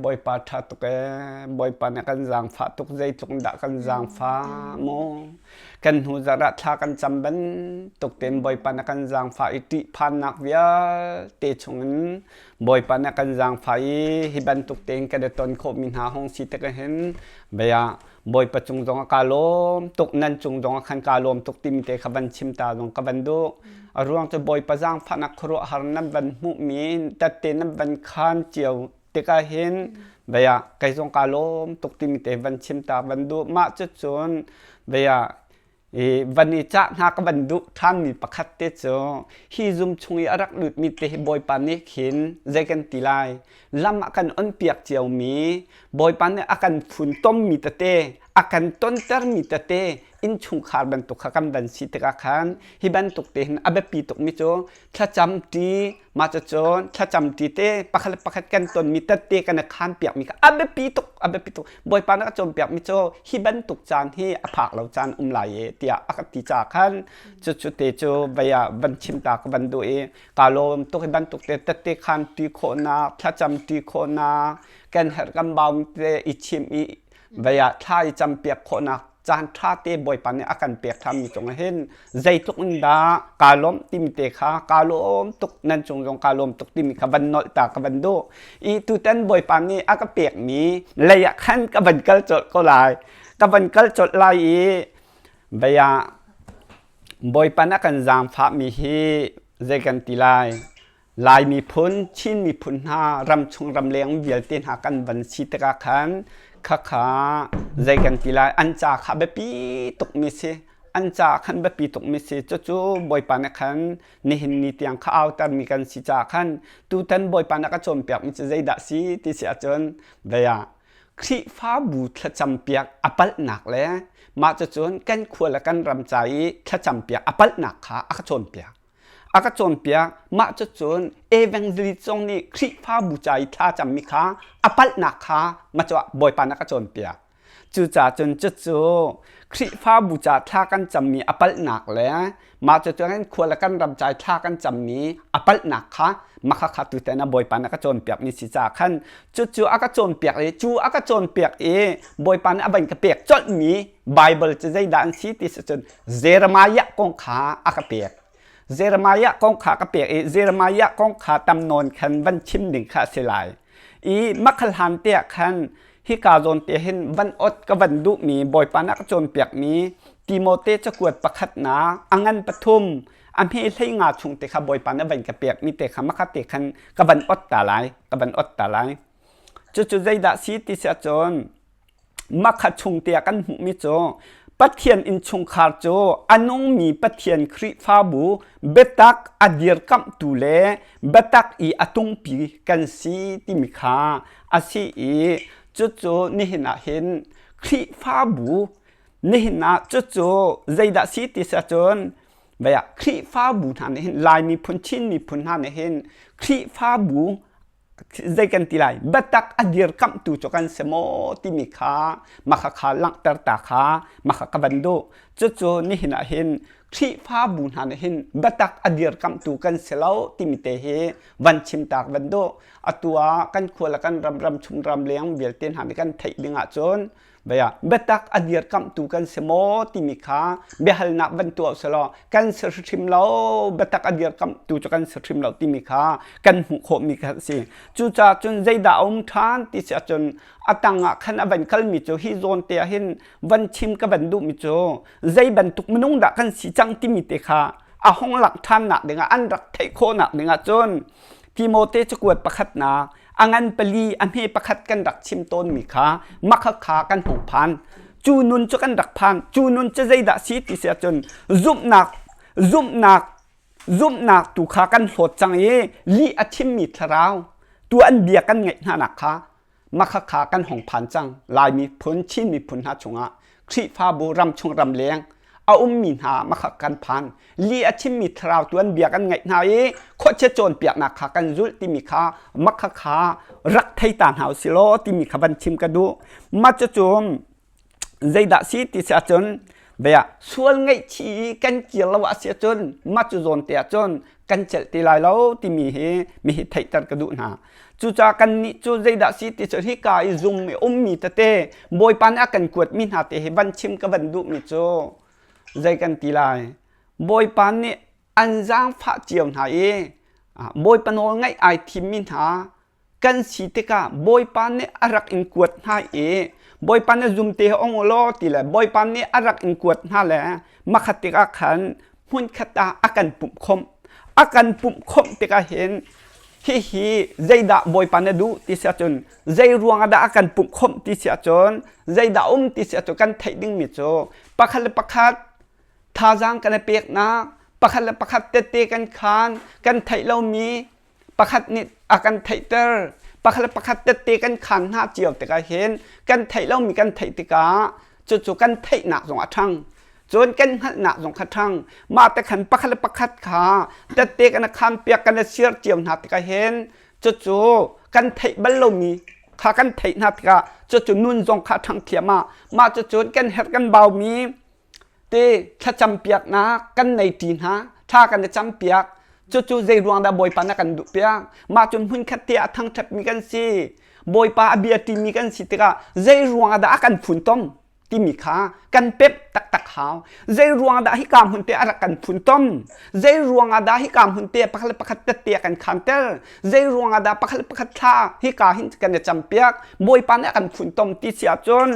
Bawipa ṭha tuk ee. Bawipa nih a kan zaangfah tuk. Zeitluk in dah kan zaangfah mu. Kan hnu zarh ah thla kan cam bantuk tein Bawipa nih a kan zaangfah i ṭihphannak vialte chungin Bawipa nih a kan zaangfah i hi bantuk tein kan i ton khawhmi hna hung si tik ahhin bia Bawipa cung zong ah kaa lawm tuk, nan cung zong ah khan kaa lawm tuk timi te kha van chim ta zong ka van duh. A ruang cu Bawipa zaangfahnak khuaruahhar nan van hmuhmi tette nan van khaan cio tikah hin bia kei zong kaa lawm tuk timi te van chim ta van duh. Mah cucun bia i van i cah hna ka van duh ṭhanmi pakhat te cu hi zum chung i a rak lutmi te hi Bawipa nih khin zei kan ti lai lam a kan onpiak ciomi Bawipa nih a kan funtommi tete a kan tontermi tete innchungkhar bantuk kha kan van si tikah khan hi bantuk te hin a biapi tukmi cu thlacam ṭi Mah cucun thlacam ṭi te pakhat le pakhat kan tonmi tette kan i khaan piakmi kha a biapi tuk, a biapi tuk. Bawipa nih a cawnpiakmi cu hi bantuk caan hi a phak lo caan um lai e tiah a ka ti caah khan cucu te cu vei ah van chim ta ka van duh i kaa lawm tuk hi bantuk te tette khaan ṭi khawhnak, thlacam ṭi khawhnak, kan herh kan bau te i chimh i vei ah thla i campiak khawhnak caan ṭha te Bawipa nih a kan pek ṭhanmi cungah hin zeitluk in dah kaa lawmh timi te kha kaa lawm tuk nan cung zong kaa lawm tuk timi kha van nolh ta ka van duh i tutan Bawipa nih a ka pekmi lei ah khan ka van kal colh ko lai ka van kal colh lai i vei ah Bawipa nih a kan zaangfahmi hi zei kan ti lai Lai miphun, Chin miphun hna ramchung ramleng vialte hna kan van si tikah khan khakha zei kan ti lai an ca kha biapi tukmi si an ca khan biapi tukmi si cucu Bawipa nih khan nihin ni tiang kha autermi kan si caah khan tutan Bawipa nih a ka cawnpiakmi cu zeidah si ti si ahcun vei ah Khrihfabu thlacampiak a palhnak le mah cucun kan khua le kan ram ca i thlacampiak a palhnak kha a ka cawnpiak. A ka cawnpiak. Mah cucun evangelist zong nih Khrihfabu ca i thla cammi kha a palhnak kha macuah Bawipa nih a ka cawnpiak. Cucaah cun cucu Khrihfabu ca thla kan cammi a palhnak le mah cucu kan khua le kan ram ca i thla kan cammi a palhnak kha mah kha tutan ah Bawipa nih a ka cawnpiakmi si caah khan cucu a ka cawnpiak i cu a ka cawnpiak i Bawipa nih a van ka pek colhmi Bible cu zeidah an si ti si cun Jeremiah kong kha a ka pek. Jeremiah kong kha ka pek i Jeremiah kong kha tam nawn khan van chim ding kha a si lai. I makhal hlan te ah khan hika zawn te hin van ot ka van duhmi Bawipa nih a ka cawnpiakmi Timote cakuat pakhatnak a ngan pathum a hme hlei nga chung te kha Bawipa nih a van ka pekmi te kha makha te khan ka van ot ta lai ka van ot ta lai. Cucu zeidah si ti si ahcun Makha chung tiah kan hmuhmi cu Pathian innchungkhar cu a nungmi Pathian Khrihfabu biatak a dirkamhtu le biatak i a tungpi kan si timi kha a si i cucu nihin ah hin Khrihfabu nihin ah cucu zeidah si ti si ahcun Khrihfabu hna nih hin Lai miphun Chin miphun hna nih hin Khrihfabu zei kan ti lai biatak a dirkamhtu cu kan si maw timi kha mah kha langhter ta kha mah kha ka van duh cucu nihin ah hin Khrihfabu hna nih hin biatak a dirkamhtu kan si lo timi te hi van chim ta ka van duh atu ah kan khua le kan ram ram chung ram leng vialte hna nih kan theih ding ahcun Bia biatak a dirkamhtu kan si maw timi kha biahalnak van tuah usalaw kan si hrim lo biatak a dirkamhtu cu kan si hrim lo timi kha kan hmuh khawhmi kha a si. Cucaah cun zeidah a um ṭhan ti si ahcun a tang ah khan a van kalmi cu hi zawn te ah hin van chim ka van duhmi cu zei bantuk minung dah kan si cang timi te kha a hung langh ṭhannak dingah an rak theih khawhnak dingah cun Timote cakuat pakhatnak a ngan pali a hme pakhat kan rak chim tawnmi kha makha kha kan hung phan cu nun cu kan rak phan cu nun cu zeidah si ti si ahcun zumhnak zumhnak zumhnak tu kha kan hlawt cang i lih a chimmi thlarau tu an bia kan ngaih hna nak kha Makhakha kan hong phan cang. Lai miphun, Chin miphun hna chungah Khrihfabu ramchung ramleng a ummi hna makhak kan phan. Li a chimmi thlarau tu an bia kan ngaih hna i khuachia cawnpiaknak kha kan zulh timi kha makhakha rak thei ta hna usih law timi kha van chim ka duh. Mah cucu zeidah si ti si ahcun bia sual ngaihchih i kan kir lo a si ahcun mah cu zawn te ahcun kan celh ti lai lo timi hi mi hi theihter ka duh hna. Cucaah kannih cu zeidah si ti cu hika i zum i ummi tete Bawipa nih a kan kuatmi hna te hi van chim ka van duhmi cu zei kan ti lai. Bawipa nih an zaangfah cio hna i Bawipa nawl ngaih ai thimmi hna kan si tikah Bawipa nih a rak in kuat hna i Bawipa nih zum te ong u law ti le Bawipa nih a rak in kuat hna le makhat tikah khan hmunkhat ah a kan pumh khawmh. A kan pumh khawmh tikah hin hihi zeidah Bawipa na duh ti si ahcun zei ruang ah dah a kan pumh khawmh ti si ahcun zeidah um ti si ahcun kan theih dingmi cu pakhat le pakhat thazaang kan i peknak pakhat le pakhat tette kan khaan kan theih lomi pakhat nih a kan theihter pakhat le pakhat tette kan khaan hna cio tikah hin kan theih lomi kan theih tikah cucu kan theihnak zong a ṭhang cun kan hngalhnak zong kha ṭhang mah te khan pakhat le pakhat kha tette kan khaan piak kan i siar cio hna tikah hin cucu kan theih bal lomi kha kan theih hna tikah cucu nun zong kha ṭhang thiam ah mah cucun kan herh kan baumi te thlacam piaknak kan nei ṭi hna thla kan i cam piak cucu zei ruang dah Bawipa na kan duh piak mah cun hmunkhat te ah thangṭhatmi kan si Bawipa a bia ṭimi kan si tikah zei ruang ah dah a kan funtom timi kha kan pemh taktak hau zei ruang dah hika hmun te a rak kan funtom zei ruang ah dah hika hmun te pakhat le pakhat tette a kan khanter zei ruang ah dah pakhat le pakhat thla hika hin kan i campiak Bawipa nih a kan funtom ti si ahcun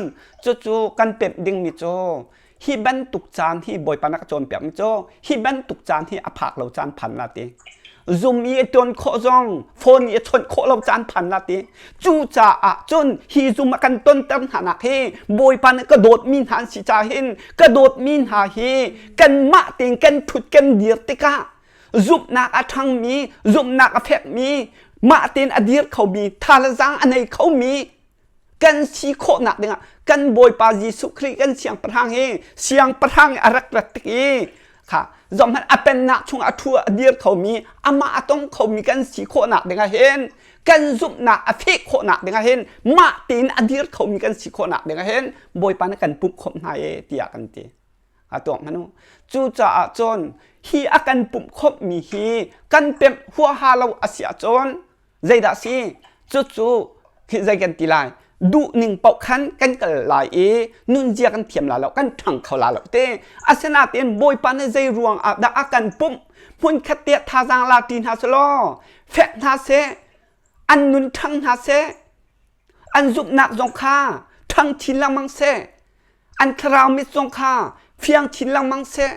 cucu kan pemh dingmi cu hi bantuk caan hi Bawipa na ka cawnpiakmi cu hi bantuk caan hi a phak lo caan phan la ti zum i a tuan khawh zong phone i a chawnh khawh lo caan phan la ti cucaah cun hi zum a kan tonter hna nak hi Bawipa nih ka dawtmi hna an si ca hin ka dawtmi hna hi kanmah tein kan thut kan dir tikah zumhnak a ṭhangmi zumhnak a fekmi mah tein a dir khomi tha le zaang a nei khomi kan si khawhnak dingah kan Bawipa Jesuh Khrih kan siangpahrang hi siangpahrang a rak rat tik i kha zohhmanh a pennak chungah a thu a dir khomi amah a tong khomi kan si khawhnak dingah hin kan zumhnak a feh khawhnak dingah hin mah tein a dir khomi kan si khawhnak dingah hin Bawipa nih kan pumh khawmh hna e tiah kan ti a tuak hmanh u cucaah cun hi a kan pumh khawmhmi hi kan pemh huaha lo a si ahcun Zeidah si? Cucu khi zei kan ti lai? Duhning paoh khan kan kal lai i nunzia kan thiam la lo, kan ṭhang kho la lo te. Asinain Bawipa nih zei ruang ah dah a kan pumh? Hmunkhat te thazaang la ṭi hna selaw, fek hna seh, an nun ṭhang hna seh, an zumhnak zong kha ṭhang chin lengmang seh, an thlarau mit zong kha fiang chin lengmang seh.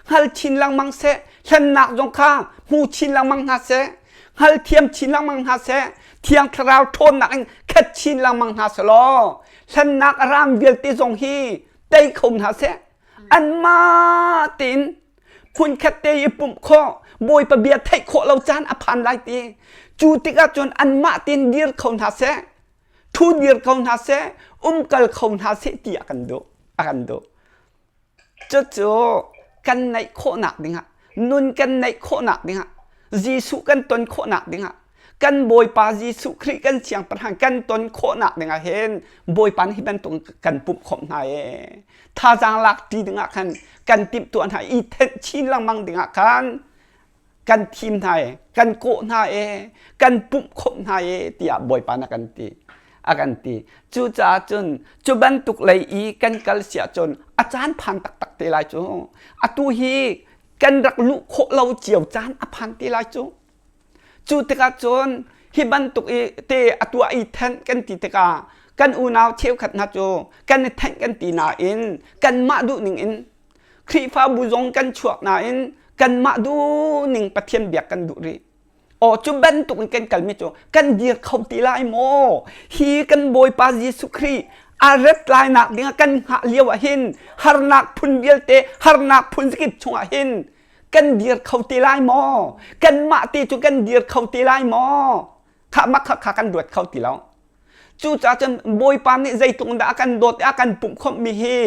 hngal chin lengmang seh hlennak zong kha hmu chin lengmang hna seh hngalthiam chin lengmang hna seh thiang thlarau ṭhawnnak in khat chin lengmang hna seh law hlennak a ram vialte zong hi tei kho hna seh anmah tein hmunkhat te i pumh khawh bawipa bia theih khawh lo caan a phan lai ti cu tikah cun anmah tein dir kho hna seh thu dir kho hna seh umkal kho hna seh ti a kan duh a kan duh Cucu kan neih khawhnak dingah nun kan neih khawhnak dingah Jesuh kan ton khawhnak dingah kan Bawipa Jesuh Khrih kan Siangpahrang kan ton khawhnak dingah hin Bawipa nih hi bantuk kan pumh khawmh hna ee. Thazaang lak ṭi dingah khan kan timhtuah hna i thenh chin lengmang dingah khan kan thim hna e kan kawh hna e kan pumh khawmh hna e tiah Bawipa na kan ti a kan ti cucaah cun cu bantuk lei i kan kal si ahcun a caan phan taktak te lai cu atu hi kan rak luh khawh lo cio caan a phan te lai cu cu tikah cun hi bantuk i te a tuah i thenh kan ti tikah kan unau cheukhat hna cu kan i thenh kan ti nain kanmah duh ning in Khrihfabu zong kan chuak nain kanmah duhning Pathian biak kan duh rih. Aw cu bantuk in kan kalmi cu kan dir kho ti lai maw? Hi kan Bawipa Jesuh Khrih a rat lainak dingah kan hngah lio ah hin harnak phun vialte harnak phun zakip chungah hin kan dir kho ti lai maw? Kanmah te cu kan dir kho ti lai maw? Khah mah kha kha kan ruat kho ti lo. Cucaah cun Bawipa nih zeitluk dah a kan dawt i a kan pumhkhawmhmi hi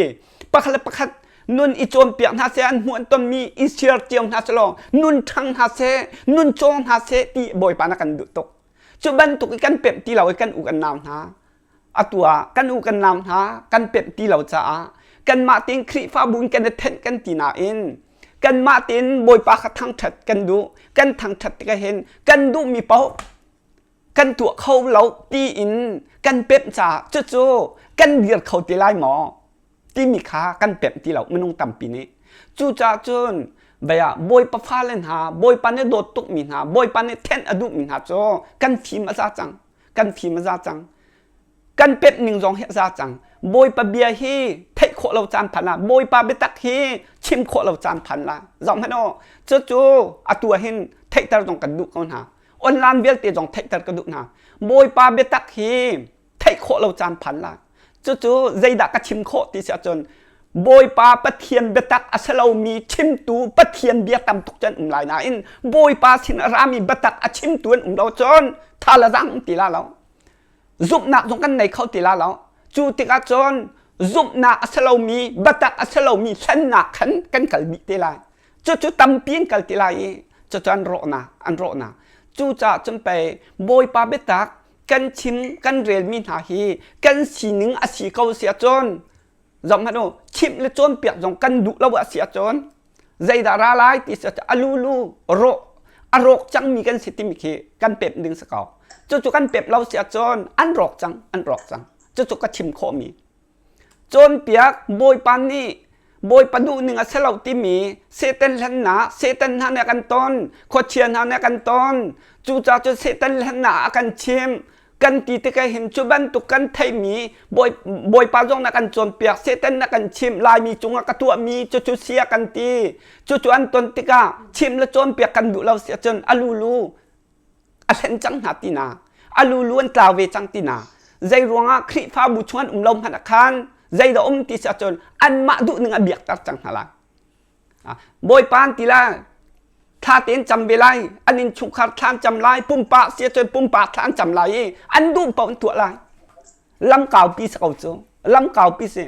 pakhat le pakhat nun i cawnpiak hna seh an hmuh an tonmi i share cio hna seh law nun ṭhang hna seh nun cawng hna seh ti Bawipa na kan duh tuk. Cu bantuk i kan pemh ti lo i kan u kan nau hna atu ah kan u kan nau hna kan pemh ti lo caah kanmah tein Khrihfabu in kan i thenh kan ti nain kanmah tein Bawipa kha thangṭhat kan duh kan thangṭhat tikah hin kan duhmi paoh. Kan tuah kho lo tiin kan pemh caah cucu kan dir kho ti lai maw timi kha kan pemh ti lo minung tampi nih. Cucaah cun bia Bawipa fale hna, Bawipa nih dawt tukmi hna, Bawipa nih thenh a duhmi hna cu kan fim a za cang. Kan fim a za cang. Kan pemh ning zong hi a za cang. Bawipa bia hi theih khawh lo caan phan la. Bawipa biatak hi chim khawh lo caan phan la. Zoh hmanh u. Cucu atu ah hin theihter zong kan duh ko hna. Online vialte zong theihter ka duh hna. Bawipa biatak hi theih khawh lo caan phan la. Cucu zeidah ka chim khawh ti si ahcun Bawipa Pathian biatak a si lomi chimtu Pathian bia tam tuk cun um lai nain Bawipa sin a rami biatak a chimtu an um lo cun tha le zang ti la lo. Zumhnak zong kan nei kho ti la lo. Cu tikah cun zumhnak a si lomi biatak a si lomi hlennak khan kan kal dih te lai. Cucu tampi an kal ti lai i cucu an rawhnak an rawhnak. Cucaah cun pei Bawipa biatak kan chim kan relmi hna hi kan sining a si ko si ahcun zoh hmanh u chimh le cawnpiak zong kan duh lo a si ahcun zeidah ra lai ti si ahcun a lulu rawh a rawk cangmi kan si timi khi kan pemh ding si ko. Cucu kan pemh lo si ahcun an rawk cang an rawk cang. Cucu ka chim khawhmi. Cawnpiak Bawipa nih Bawipa duhning a si lo timi Satan hlennak Satan hna nih a kan ton khuachia hna nih a kan ton cucaah cun Satan hlennak a kan chimh kan ti tikah hin cu bantuk kan theihmi Bawipa zong nih a kan cawnpiak Satan nih a kan chimh Laimi cungah ka tuahmi cucu si a kan ti cucu an ton tikah chimh le cawnpiak kan duh lo si ahcun a lulu a hlen cang hna tina a lulu an tlau ve cang tina zei ruangah Khrihfabu chung an um lo hmanh ah khan zeidah um ti si ahcun anmah duh ning a biakter cang hna lai. Bawipa an ti lai thla tein cam ve lai an innchungkhar thla an cam lai pumpak si ahcun pumpak thla an cam lai i an duh paoh an tuah lai. Lam kaupi si ko cu lam kaupi si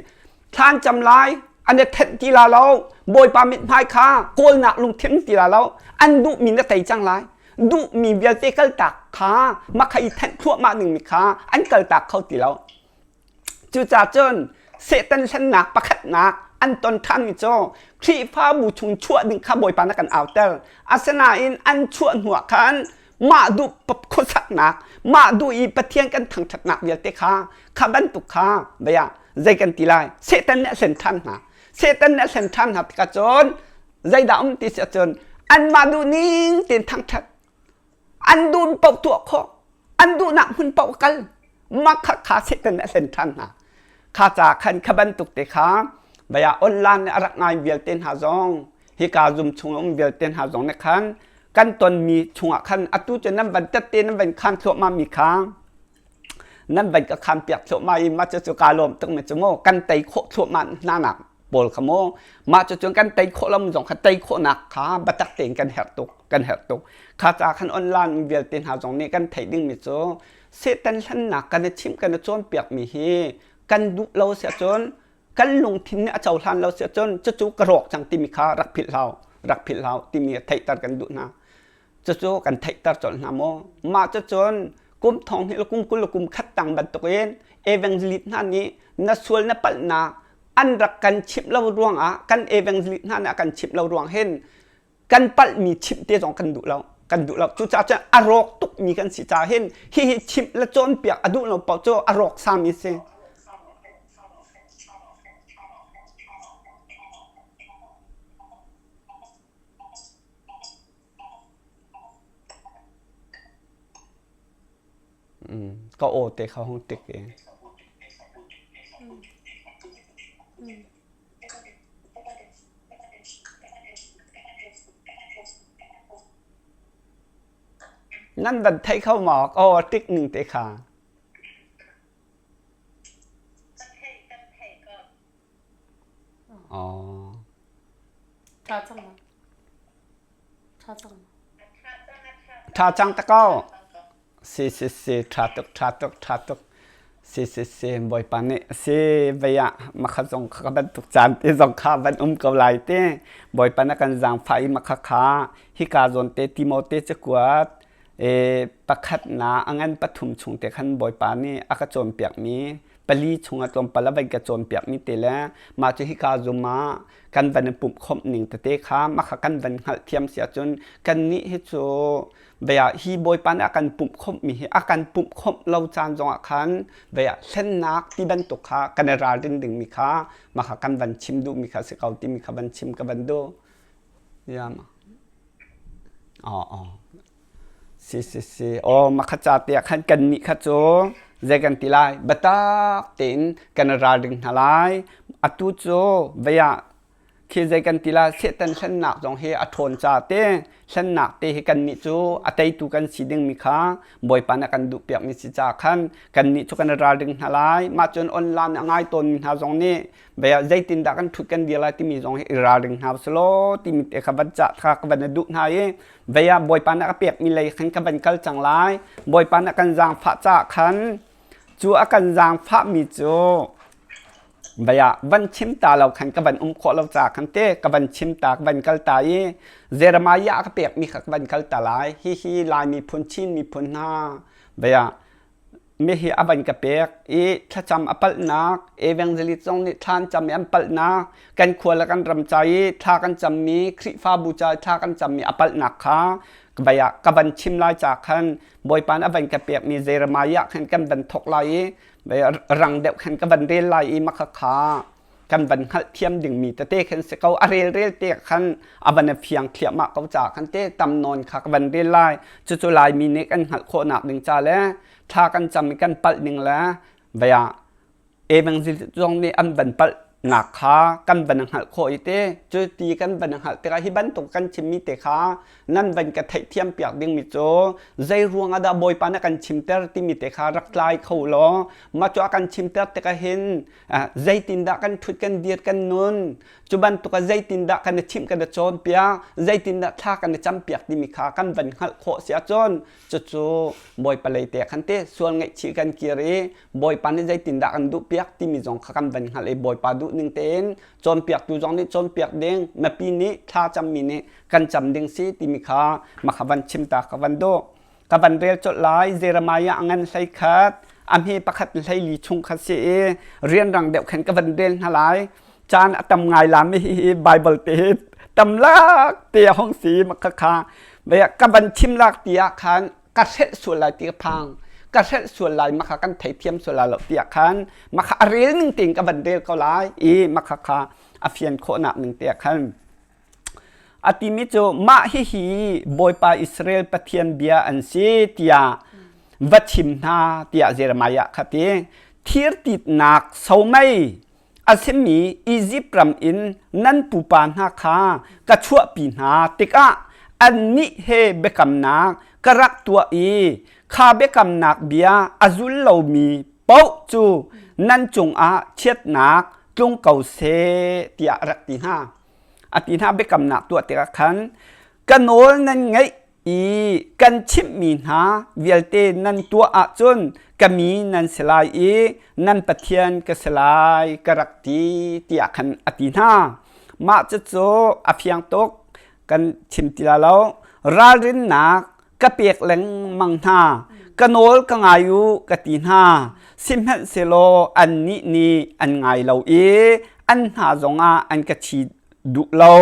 thla an cam lai an i thenh ti la lo bawipa mithmai kha kawlnak lungthin ti la lo an duhmi na tei cang lai duhmi vialte kaltak kha makha i thenh thluahmah dingmi kha an kaltak kho ti lo. Cucaah cun Satan hlennak pakhatnak an ton ṭhanmi cu Khrihfabu chung chuah ding kha Bawipa na kan auter. Asinain an chuah hnuah khan mah duh khuasaknak, mah duh i Pathian kan thangṭhatnak vialte kha kha bantuk kha bia zei kan ti lai Satan nih a hlen ṭhan hna. Satan nih a hlen ṭhan hna tikah cun zeidah um ti si ahcun anmah duh ning tein thangṭhat an duh paoh tuah khawh an duhnak hmun paoh kal mah kha kha Satan nih a hlen ṭhan hna kha ca khan kha bantuk te kha baya online nih a rak ngai vialte hna zong hika zum chung um vialte hna zong nih khan kan tonmi chungah khan atu cu nan van tette nan van khan thluahmah mi kha nan van ka khan piak thluahmah i mah cu ka lawm tuk mi cu mu kan tei khawh thluahmah hna nak pawl kha mu mah cu cun kan tei khawh lo zong kha tei khawhnak kha biatak tein kan herh tuk kan herh tuk kha ca khan online vialte hna zong nih kan theih ding mi cu Satan hlennak kan i chimh kan i cawnpiak mi hi kan duh lo si ahcun kan lungthin nih a cohlan lo si ahcun cucu ka rawk cang timi kha rak philh hau rak philh hau timi theihter kan duh hna cucu kan theihter colh hna maw mah cucun kum thong hnih le kum 20 le kum khat tang bantukin evangelist hna nih na sual na palhnak an rak kan chimh lo ruangah kan evangelist hna nih a kan chimh lo ruang hin kan palhmi chimh te zong kan duh lo kan duh lo cucaah cun a rawk tukmi kan si caah hin hihi chimh le cawnpiak a duh lo paoh cu a rawk sami si. Ka aw te kha hung tik i. Nan van thei kho maw? Aw tik ning te kha. Aw. Tha cang ma? Tha cang ma? Tha cang ta ko. Si si si tha tuk tha tuk tha tuk. Si si si Bawipa nih si vei ah makha zong kha bantuk caan te zong kha van um ko lai te. Bawipa na kan zaangfah i makha kha hika zawn te Timote cakuat e pakhatnak a ngan pathum chung te khan Bawipa nih a ka cawnpiakmi pali chungah tlawmpal a van ka cawnpiakmi te le mah cu hika zum ah kan van i pumh khawmh ning tete kha mah kha kan van hngalhthiam si ahcun kannih hi cu. Vei ah hi Bawipa nih a kan pumh khawmhmi hi a kan pumh khawmh lo caan zongah khan vei ah hlennak ti bantuk kha kan i ralrin dingmi kha mah kha kan van chim duhmi kha si ko timi kha van chim ka van duh. Ya ma. Aw aw. Si si si. Aw mah kha ca te ah khan kannih kha cu zei kan ti lai biatak tein kan i ralring hna lai. Atu cu vei ah Khi zei kan ti la Satan hlennak zong hi a ṭhawn ca te hlennak te hi kannih cu a teitu kan si dingmi kha Bawipa nih a kan duhpiakmi si ca khan kannih cu kan i ralring hna lai. Mah cun online a ngai tawnmi hna zong nih bia zeitindah kan ṭhut kan dir lai timi zong hi i ralring hna usih law timi te kha van cah kha ka van i duh hna i vei ah Bawipa nih a ka pekmi lei khan ka van kal cang lai. Bawipa nih a kan zaangfah caah khan cu a kan zaangfahmi cu Vai ah van chim ta lo khan ka van um khawh lo ca khan te ka van chim ta ka van kal ta i Jeremiah ka pekmi kha ka van kal ta lai. Hihi Lai miphun Chin miphun hna vai ah mi hi a van ka pek i thlacam a palhnak evangelist zong nih thla an cam i an palhnak kan khua le kan ram ca i thla kan cammi Khrihfabu ca i thla kan cammi a palhnak kha vai ah ka van chim lai ca khan Bawipa nih a van ka pekmi Jeremiah khan kan van thok lai i rang deuh khan ka van rel lai i makha kha kan van hngalhthiam dingmi tete khan si ko a rel rel te khan a van a fiang thliahmah ko ca khan te tam nawn kha ka van rel lai cucu laimi nih kan hngalh khawhnak ding ca le thla kan cam i kan palh ning le vaya evangelist zong nih an van palh nak kha kan van hngalh khawh i te cu ti kan van hngalh tikah hi bantuk kan chimmi te kha nan van ka theihthiam piak dingmi cu zei ruang ah dah Bawipa na kan chimter timi te kha rak tlai kho law mah cu a kan chimter tikah hin zeitindah kan ṭhut kan dir kan nun cu bantuk ah zeitindah kan i chimh kan i cawnpiak zeitindah thla kan i campiak timi kha kan van hngalh khawh si ahcun cucu Bawipa lei te khan te sual ngaihchih kan kir i Bawipa nih zeitindah kan duhpiak timi zong kha kan van hngalh i Bawipa duh ning tein cawnpiaktu zong nih cawnpiak ding mipi nih thla cammi nih kan cam ding si timi kha maka van chim ta ka van duh ka van rel colh lai Jeremiah a ngan hlei khat a hme pakhat hlei li chung kha si i rianrang deuh khan ka van rel hna lai caan a tam ngai la mi hi Bible te hi tam lak te a hong si maka kha ka van chim lak ti ah khan ka hrelh sual lai ti ka phang ka hrelh sual lai maka kan theithiam sual lai lo ti ah khan maka a rel ning tein ka van rel ko lai i maka kha a fian khawhnak ning te ah khan A timi cu mah hihi Bawipa Israel Pathian bia an si tiah va chim hna tiah Jeremiah kha ti. Thirtitnak somei a simi Izipt ram in nan pupa hna kha ka chuahpi hna tikah annih he biakamnak ka rak tuah i kha biakamnak bia a zul lomi paoh cu nan cungah chiatnak tlung ko seh tiah a rak ti hna. A ti hna biakamnak tuah tikah khan ka nawl nan ngaih i kan chimhmi hna vialte nan tuah ahcun ka mi nan si lai i nan Pathian ka si lai ka rak ti tiah khan a ti hna. Mah cucu a fiang tuk kan chim ti lai lo. Ralrinnak ka pek lengmang hna ka nawl ka ngai u ka ti hna sihmanhsehlaw annih nih an ngai lo i an hna zongah an ka thi duh lo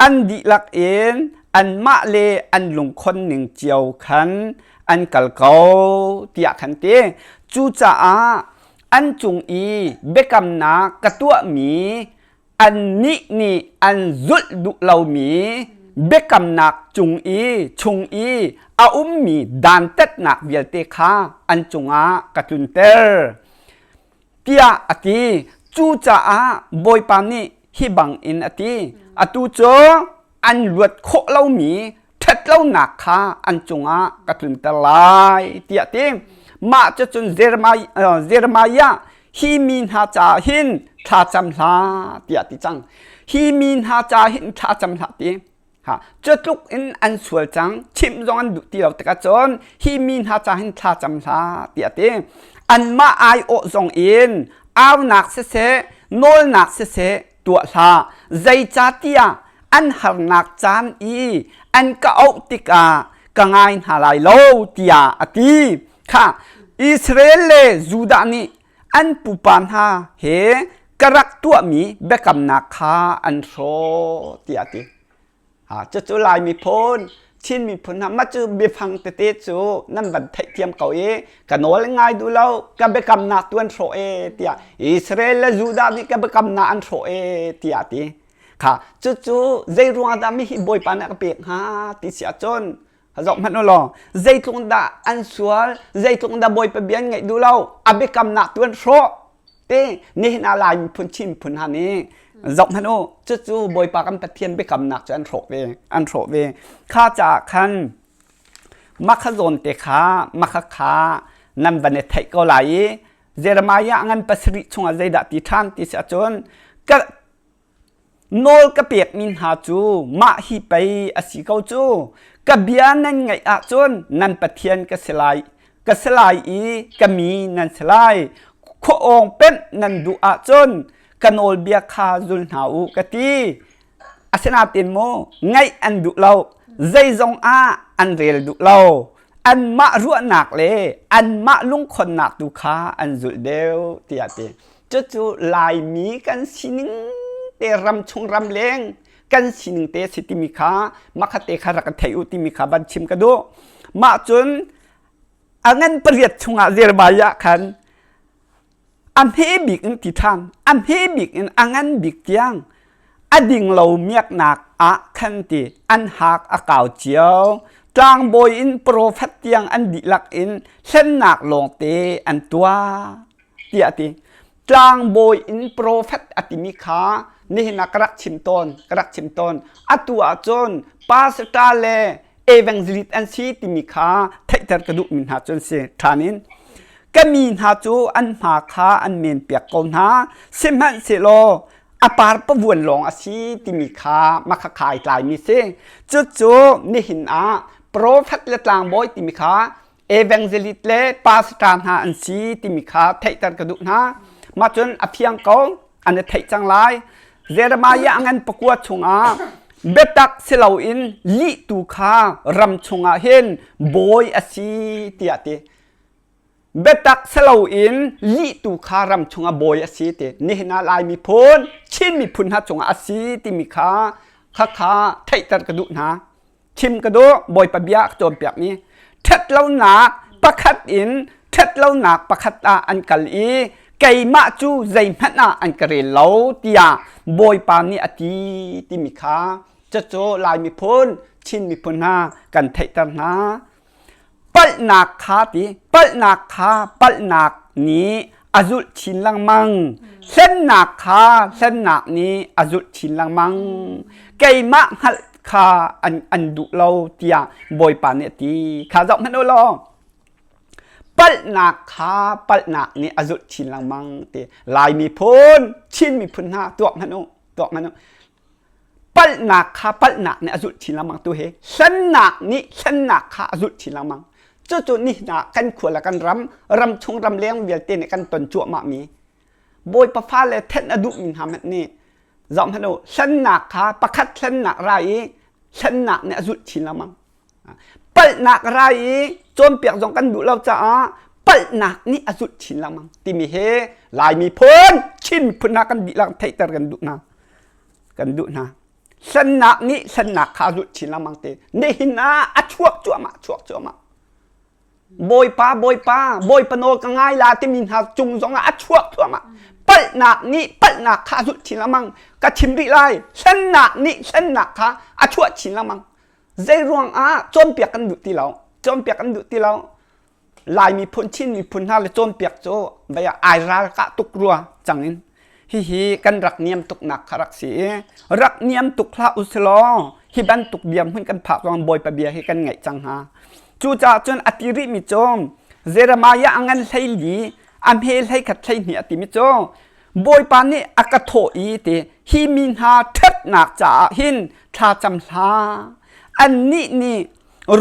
an dihlak in anmah le an lungkhon ning cio khan an kal ko tiah khan ti cucaah an cung i biakamnak ka tuahmi annih nih an zulh duh lomi biakamnak cung i chung i a ummi dantatnak vialte kha an cungah ka tlunter tiah a ti. Cucaah Bawipa nih hi bangin a ti. Atu cu an luat khawh lomi ṭhatlonak kha an cungah ka tlunter lai tiah a ti. Mah cucun Jeremiah hi mi hna caah hin thla cam hlah tiah a ti cang. Hi mi hna caah hin thla cam hlah ti. Ha, cu tluk in an sual cang, chimh zong an duh ti lo tikah cun hi mi hna caah hin thla cam hlah tiah a ti. Anmah aiawh zong in aunak siseh, nawlnak siseh tuah hlah. Zeicahtiah an harnak caan i an ka auh tikah ka ngai hna lai lo tiah a ti. Kha Israel le Judah nih an pupa hna he ka rak tuahmi biakamnak kha an hrawh tiah a ti. Cucu Lai miphun, Chin miphun hna mah cu biafang tete cu nan van theihthiam ko i ka nawl ngai duh lo ka biakamnak tu an hrawh e tiah Israel le Judah nih ka biakamnak an hrawh e tiah ti kha cucu zei ruang dah mi hi Bawipa nih a ka pek hnga ti si ahcun zoh hmanh u law zeitluk dah an sual zeitluk dah Bawipa bia an ngaih duh lo a biakamnak tu an hrawh te nihin ah Lai miphun Chin miphun hna nih zoh hmanh u cucu Bawipa kan Pathian biakamnak cu an hrawh ve an hrawh ve kha caah khan makha zawn te kha makha kha nan van i theih ko lai i Jeremiah ngan pasarih chungah zeidah ti ṭhan ti si ahcun ka Nawl ka pekmi hna cu mah hi pei a si ko cu. Ka bia nan ngaih ahcun nan Pathian ka si lai, ka si lai i ka mi nan si lai. Khua-awng pemh nan duh ahcun ka nawlbia kha zul hna u ka ti. Asinain maw ngaih an duh lo, zeizong ah an rel duh lo. Anmah ruahnak le anmah lungkhonnak tu kha an zulh deuh tiah a ti. Cucu Laimi kan sining te ramchung ramleng kan sining te si timi kha makhat te kha rak ka thei u timi kha van chim ka duh. Mah cun a ngan pariat chungah Jeremiah khan a hme bik in ti ṭhan, a hme bik in a ngan bik tiang a ding lo miaknak ah khan ti an hak a kau cio. Tlangbawi in profet tiang an dihlak in hlennak lawngte an tuah. tiah a ti. Tlangbawi in profet a timi kha nihin ah ka rak chim tawn, ka rak chim tawn. Atu ahcun pastor le evangelist an si timi kha theihter ka duhmi hna cu an si. Ṭhan in ka mi hna cu an hma kha an men piak ko hna. Sihmanhsehlaw a par pavuan lawng a si timi kha makhakha ai tlaimi si. Cucu nihin ah profet le tlangbawi timi kha evangelist le pastor hna an si timi kha theihter ka duh hna. Mah cun a fiang ko, an i theih cang lai. Jeremiah a ngan pakua chungah biatak si loin lih tu kha ram chungah hin bawi a si tiah ti. Biatak si loin lih tu kha ram chungah bawi a si ti. Nihin ah Lai miphun, Chin miphun hna cungah a si timi kha khakha theihter ka duh hna. Chim ka duh Bawipa bia a ka cawnpiakmi ṭhatlonak pakhat in ṭhatlonak pakhat ah an kal i keimah cu zeihmanh ah an ka rel lo tiah Bawipa nih a ti timi kha cucu Lai miphun Chin miphun hna kan theihter hna. Palhnak kha ti palhnak kha palhnak nih a zulh chin lengmang. Hlennak kha hlennak nih a zulh chin lengmang. Keimah hngalh kha an, an duh lo tiah Bawipa nih a ti. Kha zoh hmanh u law. Palhnak kha palhnak nih a zulh chin lengmang ti. Lai miphun, Chin miphun hna tuak hmanh u, tuak hmanh u. Palhnak kha palhnak nih a zulh chin lengmang tu hi hlennak nih hlennak kha a zulh chin lengmang. Cucu nihin ah kan khua le kan ram, ram chung ram leng vialte nih kan ton cuahmah mi Bawipa fale thenh a duhmi hna hmanh nih zoh hmanh u hlennak kha pakhat hlennak ra i hlennak nih a zulh chin lengmang. Palhnak ra i cawnpiak zong kan duh lo caah palhnak nih a zulh chin lengmang timi hi Lai miphun Chin miphun hna kan dihlak theihter kan duh hna. Kan duh hna. Hlennak nih hlennak kha a zulh chin lengmang te. Nihin ah a chuak cuahmah chuak cuahmah. Bawipa Bawipa Bawipa nawl ka ngai la timi hna cung zongah a chuak thluahmah. Palhnak nih palhnak kha a zulh chin lengmang. Ka chim rih lai. Hlennak nih hlennak kha a chuah chin lengmang. Zei ruangah cawnpiak kan duh ti lo. Cawnpiak kan duh ti lo. Lai miphun Chin miphun hna le cawnpiak cu vei ah ai ral kah tuk rua cang in hihi kan rak niam tuknak kha rak si i rak niam tuk hlah usilaw hi bantuk bia hmun kan phak zong Bawipa bia hi kan ngaih cang hnga. Cucaah cun a ti rihmi cu Jeremiah a ngan 14 a hme 31 12 a timi cu Bawipa nih a ka thawh i ti hi mi hna ṭhatnak caah hin thla cam hlah. Annih nih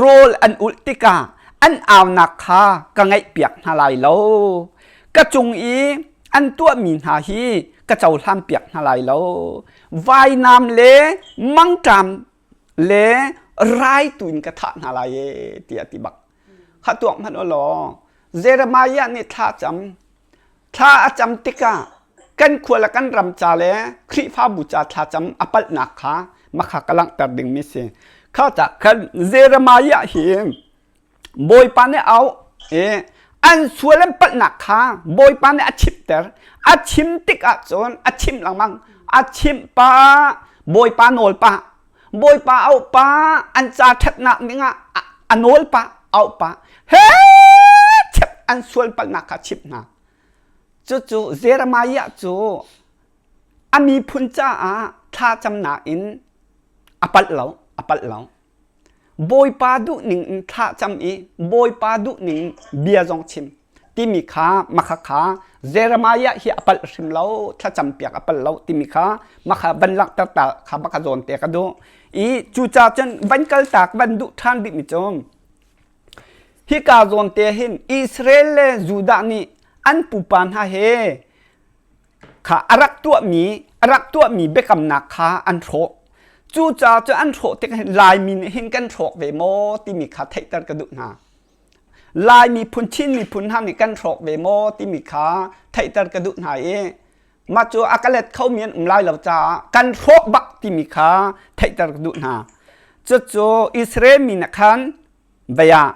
rawl an ulh tikah an aunak kha ka ngaihpiak hna lai lo. Ka cung i an tuahmi hna hi ka cohlanpiak hna lai lo. Vainam le mangṭam le rai tu in ka thah hna lai ee tiah a ti bak. Kha tuak hmanh u law Jeremiah nih thla cam thla a cam tikah kan khua le kan ram ca le Khrihfabu ca thlacam a palhnak kha makha ka langhter dingmi si. Kha ta khan Jeremiah hi Bawipa nih au i an sual an palhnak kha Bawipa nih a chimter. A chim tikah cun a chimh lengmang. A chimh pah, Bawipa nawl pah, Bawipa auh pah, an ca ṭhatnak dingah a nawl pah, auh pah. He chep an sual palhnak kha chimh hna. Cucu Jeremiah cu a miphun caah thlacamnak in a palh lo, a palh lo. Bawipa duhning in thlacam i Bawipa duhning bia zong chim timi kha makha kha Jeremiah hi a palh hrim lo thlacam piak a palh lo timi kha makha van langhter ta kha makha zawn te ka duh i cucaah cun van kal tak van duh ṭhan rih mi cu hika zawn te hin Israel le Judah nih an pupa hna he kha a rak tuahmi a rak tuahmi biakamnak kha an hrawh. Cucaah cu an hrawh tik hin Laimi nih hin kan hrawk ve maw timi kha theihter ka duh hna. Lai miphun Chin miphun hna nih kan hrawk ve maw timi kha theihter ka duh hna i mah cu a ka let khomi an um lai lo caah kan hrawk bak timi kha theihter ka duh hna. Cucu Israel mi nih khan vei ah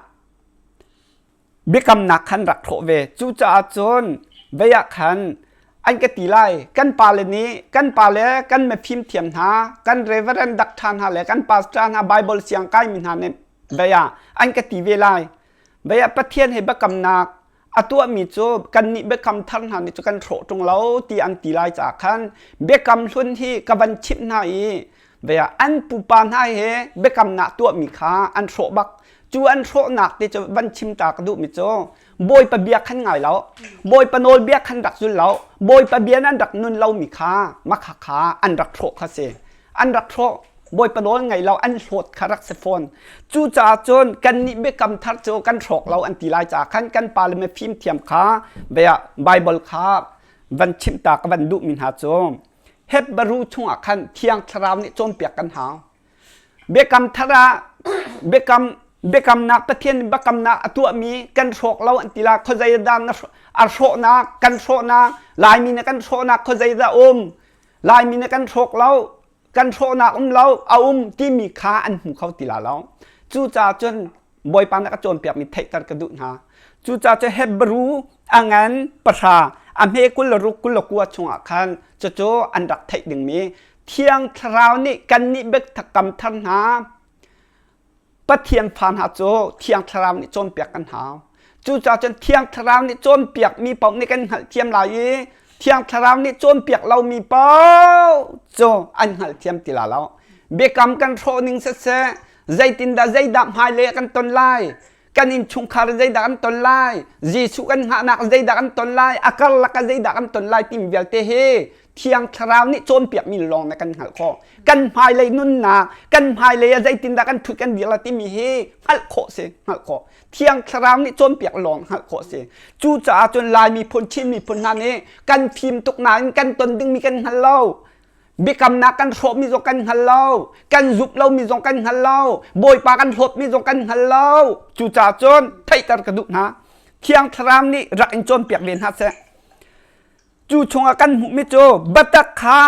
biakamnak khan rak hrawh ve. Cucaah cun vei ah khan an ka ti lai kan pale nih kan pale kan mifim thiam hna kan reverend doctor hna le kan pastor hna Bible siang kaimi hna nih vei ah an ka ti ve lai. Vei ah Pathian he biakamnak a tuahmi cu kannih biakam thar hna nih cu kan hrawh ṭung lo ti an ti lai caah khan biakam hlun hi ka van chimh hna i Ve ah an pupa hna he biakamnak tuahmi kha an hrawh bak. Cu an hrawhnak ti cu van chim ta ka duhmi cu Bawipa bia khan ngai lo, Bawipa nawlbia khan rak zul lo, Bawipa bia nan rak nun lomi kha makha kha an rak hrawh kha si. An rak hrawh. Bawipa nawl ngai lo an hlawt kha rak si fawn. Cucaah cun kannih biakam thar cu kan hrawk lo an ti lai caah khan kan pale mifim thiam kha bia Bible kha van chimh ta ka van duhmi hna cu Hebrew chungah khan Thiang Thlarau nih cawnpiak kan hau. Biakam thar ah biakam biakamnak Pathian biakamnak a tuahmi kan hrawk lo an ti la khuazei dah na a hrawhnak kan hrawhnak Laimi na kan hrawhnak khuazei dah um Laimi na kan hrawk lo kan hrawhnak um lo a um timi kha an hmu kho ti la lo cucaah cun Bawipa nih a ka cawnpiakmi theihter ka duh hna. Cucaah cu Hebrew a ngan pahra a hme 26 29 chungah khan cucu an rak theih dingmi Thiang Thlarau nih kannih biakam thar hna Pathian fa hna cu Thiang Thlarau nih cawnpiak kan hau. Cucaah cun Thiang Thlarau nih cawnpiakmi paoh nih kan hngalhthiam lai i Thiang Thlarau nih cawnpiak lomi paoh cu an hngalthiam ti la lo. Biakam kan hrawh ning siseh, zeitindah zeidah hmailei ah kan ton lai kan innchungkhar zeidah kan ton lai Jesuh kan hngahnak zeidah kan ton lai a karlak ah zeidah kan ton lai timi vialte hi Thiang Thlarau nih cawnpiakmi lawng na kan hngalh khawh kan hmailei nunnak kan hmailei ah zeitindah kan thut kan dir la timi hi hngalh khawh si hngalh khawh Thiang Thlarau nih cawnpiak lawng hngalh khawh si cucaah cun Lai miphun Chin miphun hna nih kan fim tuk nain kan ton dingmi kan hngal lo Biakamnak kan hrawhmi zong kan hngal lo. Kan zumh lomi zong kan hngal lo. Bawipa kan hlawtmi zong kan hngal lo. Cucaah cun theihter ka duh hna. Thiang Thlarau nih rak in cawnpiak ve hna seh. Cu chungah kan hmuhmi cu biatak kha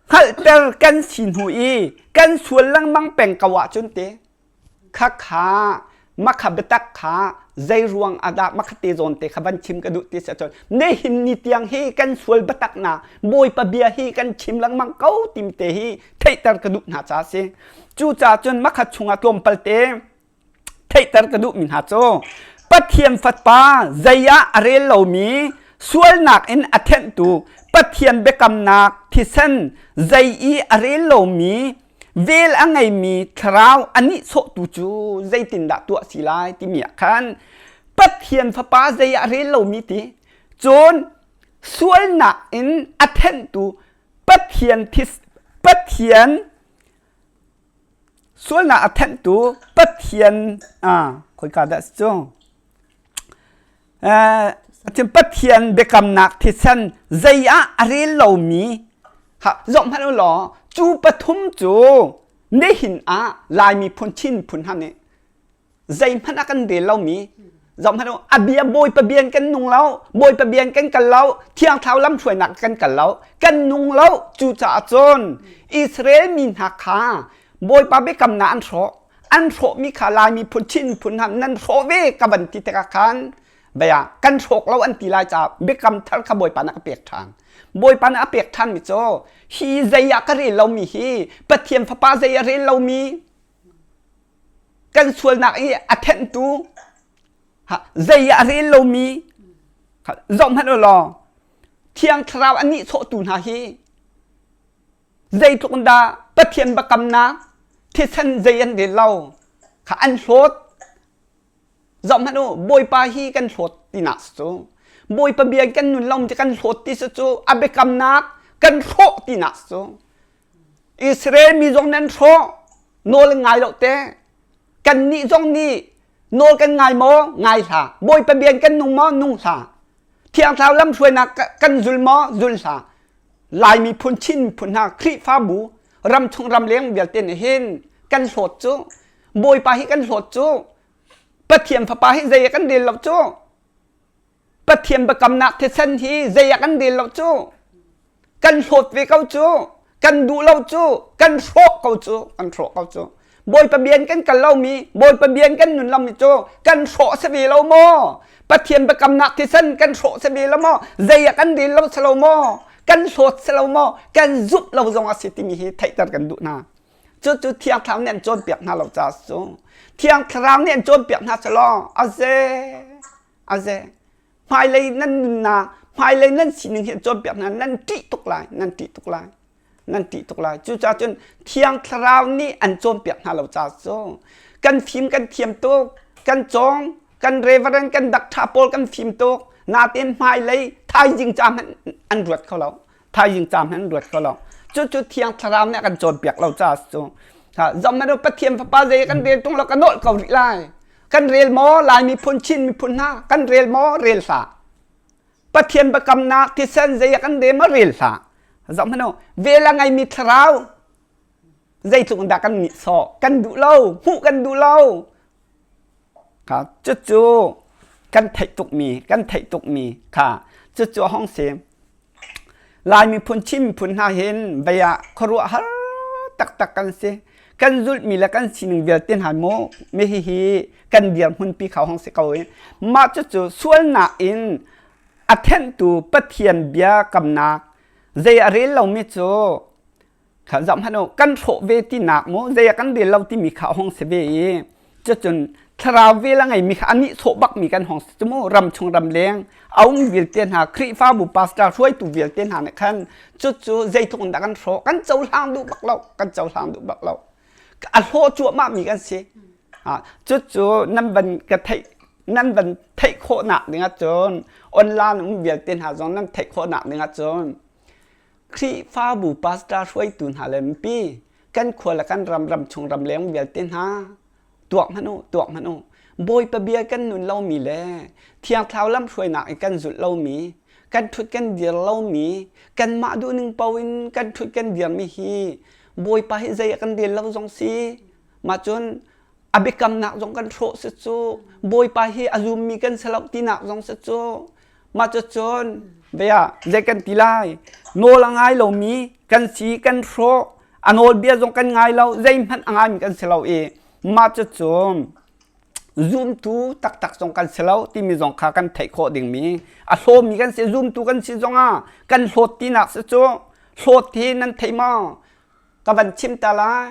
hngalhter kan si hnu i kan sual lengmang peng ko ahcun ti Khakha makha biatak kha zei ruang ah dah makha te zawn te kha van chim ka duh ti si ahcun nihin ni tiang hi kan sual biatak na Bawipa bia hi kan chim lengmang ko tim te hi theihter ka duh hna ca si. Cucaah cun makha chungah tlawmpal te theihter ka duhmi hna cu Pathian Fapa zei ah a rel lomi sualnak in a thenhtu Pathian biakamnak thisen zei i a rel lomi vel a ngeimi thlarau a nihsawhtu cu zeitindah tuah si lai timi ah khan Pathian Fapa zei ah rel lomi ti cun sualnak in a thenhtu Pathian this Pathian sualnak a thenhtu Pathian ah khoika dah si cu Cun Pathian biakamnak thisen zei ah a rel lomi ha zoh hmanh u law cu pathum cu nihin ah Lai miphun Chin miphun hna nih zeihmanh a kan rel lomi zoh hmanh u a bia Bawipa bia in kan nung lo Bawipa bia in kan kal lo Thiang Thlarau lamhruainak kan kal lo kan nung lo cucaah cun Israel mi hna kha. Bawipa biakamnak an hrawh. An hrawhmi kha Lai miphun Chin miphun hna nan hrawh ve ka van ti tikah khan bia kan hrawk lo an ti lai caah biakam thar kha Bawipa nih a pek ṭhan. Bawipa nih a pek ṭhanmi cu hi zei ah ka rel lomi hi Pathian Fapa zei a rel lomi kan sualnak i a thenhtu zei ah a rel lomi zoh hmanh u law Thiang Thlarau a nihsawhtu hna hi zeitluk in dah Pathian biakamnak thisen zei an rel lo kha an hlawt. Zoh hmanh u, Bawipa hi kan hlawt tinak si cu. Bawipa bia kan nun lo ti kan hlawt ti si cu a biakamnak kan hrawh tinak si cu. Israel mi zong nan hrawh nawl ngai lo te. Kannih zong nih nawl kan ngai maw? Ngai hlah. Bawipa bia kan nung maw? Nung hlah. Thiang Thlarau lamhruainak kan zul maw? Zul hlah. Lai miphun Chin miphun hna Khrihfabu ramchung ramleng vialte nih hin kan hlawt cu Bawipa hi kan hlawt cu Pathian fapa hi zei ah kan rel lo cu Pathian biakamnak thisen hi zei ah kan rel lo cu kan hlawt ve ko cu kan duh lo cu kan hrawh ko cu kan hrawh ko cu Bawipa bian kan kal lomi Bawipa bian kan nun lomi cu kan hrawh si ve lo maw Pathian biakamnak thisen kan hrawh si ve lo maw zei ah kan rel lo si lo maw kan hlawt si lo maw kan zumh lo zong a si timi hi theihter kan duh hna cu cu Thiang Thlarau nih an cawnpiak hna lo caah cu Thiang Thlarau nih an cawnpiak hna selaw aze aze hmailei nan nunnak hmailei nan sining hi an cawnpiak hna nan ṭih tuk lai nan ṭih tuk lai nan ṭih tuk lai. Cucaah cun Thiang Thlarau nih an cawnpiak hna lo caah cu kan fim kan thiam tuk, kan cawng, kan reverend, kan dakṭha pawl kan fim tuk. Natin hmailei thaizing ca hmanh an ruat kho lo. Thaizing ca hmanh an ruat kho lo. Cucu Thiang Thlarau nih a kan cawnpiak lo caah cu. Zong Pathian Fapa zei kan rel tung lo ka nolh ko rih lai. Kan rel maw Lai miphun Chin miphun hna kan rel maw rel hlah. Pathian biakamnak thisen zei ah kan rem a rel hlah. Zoh hmanh u, vel a ngeimi thlarau zeitluk in dah kan nihsawh, kan duh lo, hmuh kan duh lo. Kha cucu kan theih tukmi, kan theih tukmi kha cucu a hong si. Lai miphun Chin miphun hna hin vei ah khuaruahhar taktak kan si. Kan zulhmi le kan sining vialte hna mu mi hihi kan dirhmunpi kha hong si ko i mah cucu sualnak in a thenhtu Pathian bia kamnak zei a rel lomi cu Kha zoh hmanh u, kan hrawh ve tinak mu, zei ah kan rel lo timi kha a hung si ve i cucun thlarau vel a ngeimi kha a nihsawh bakmi kan hung si cu mu ram chung ram leng a um vialte hna Khrihfabu pastor hruaitu vialte hna nih khan cucu zeitluk in dah kan hrawh kan cohlang duh bak lo kan cohlang duh bak lo a hlawh cuahmah mi kan si cucu nan van ka theih nan van theih khawhnak ding ahcun online um vialte hna zong nan theih khawhnak ding ahcun Khrihfabu pastor hruaitu hna le mipi kan khua le kan ram ram chung ram leng vialte hna tuak hmanh u tuak hmanh u Bawipa bia kan nun lomi le Thiang Thlarau lamhruainak i kan zulh lomi kan ṭhut kan dir lomi kanmah duhning paoh in kan ṭhut kan dirmi hi Bawipa hi zei ah kan rel lo zong si mah cun a biakamnak zong kan hrawh si cu Bawipa hi a zummi kan si lo tinak zong si cu Mah cucun bia zei kan ti lai nawl a ngai lomi kan si kan hrawh a nawlbia zong kan ngai lo zeihmanh a ngaimi kan si lo i mah cucun zumtu taktak zong kan si lo timi zong kha kan theih khawh dingmi a hlawmi kan si zumtu kan si zongah kan hlawt tinak si cu hlawt hi nan thei maw ka van chim ta lai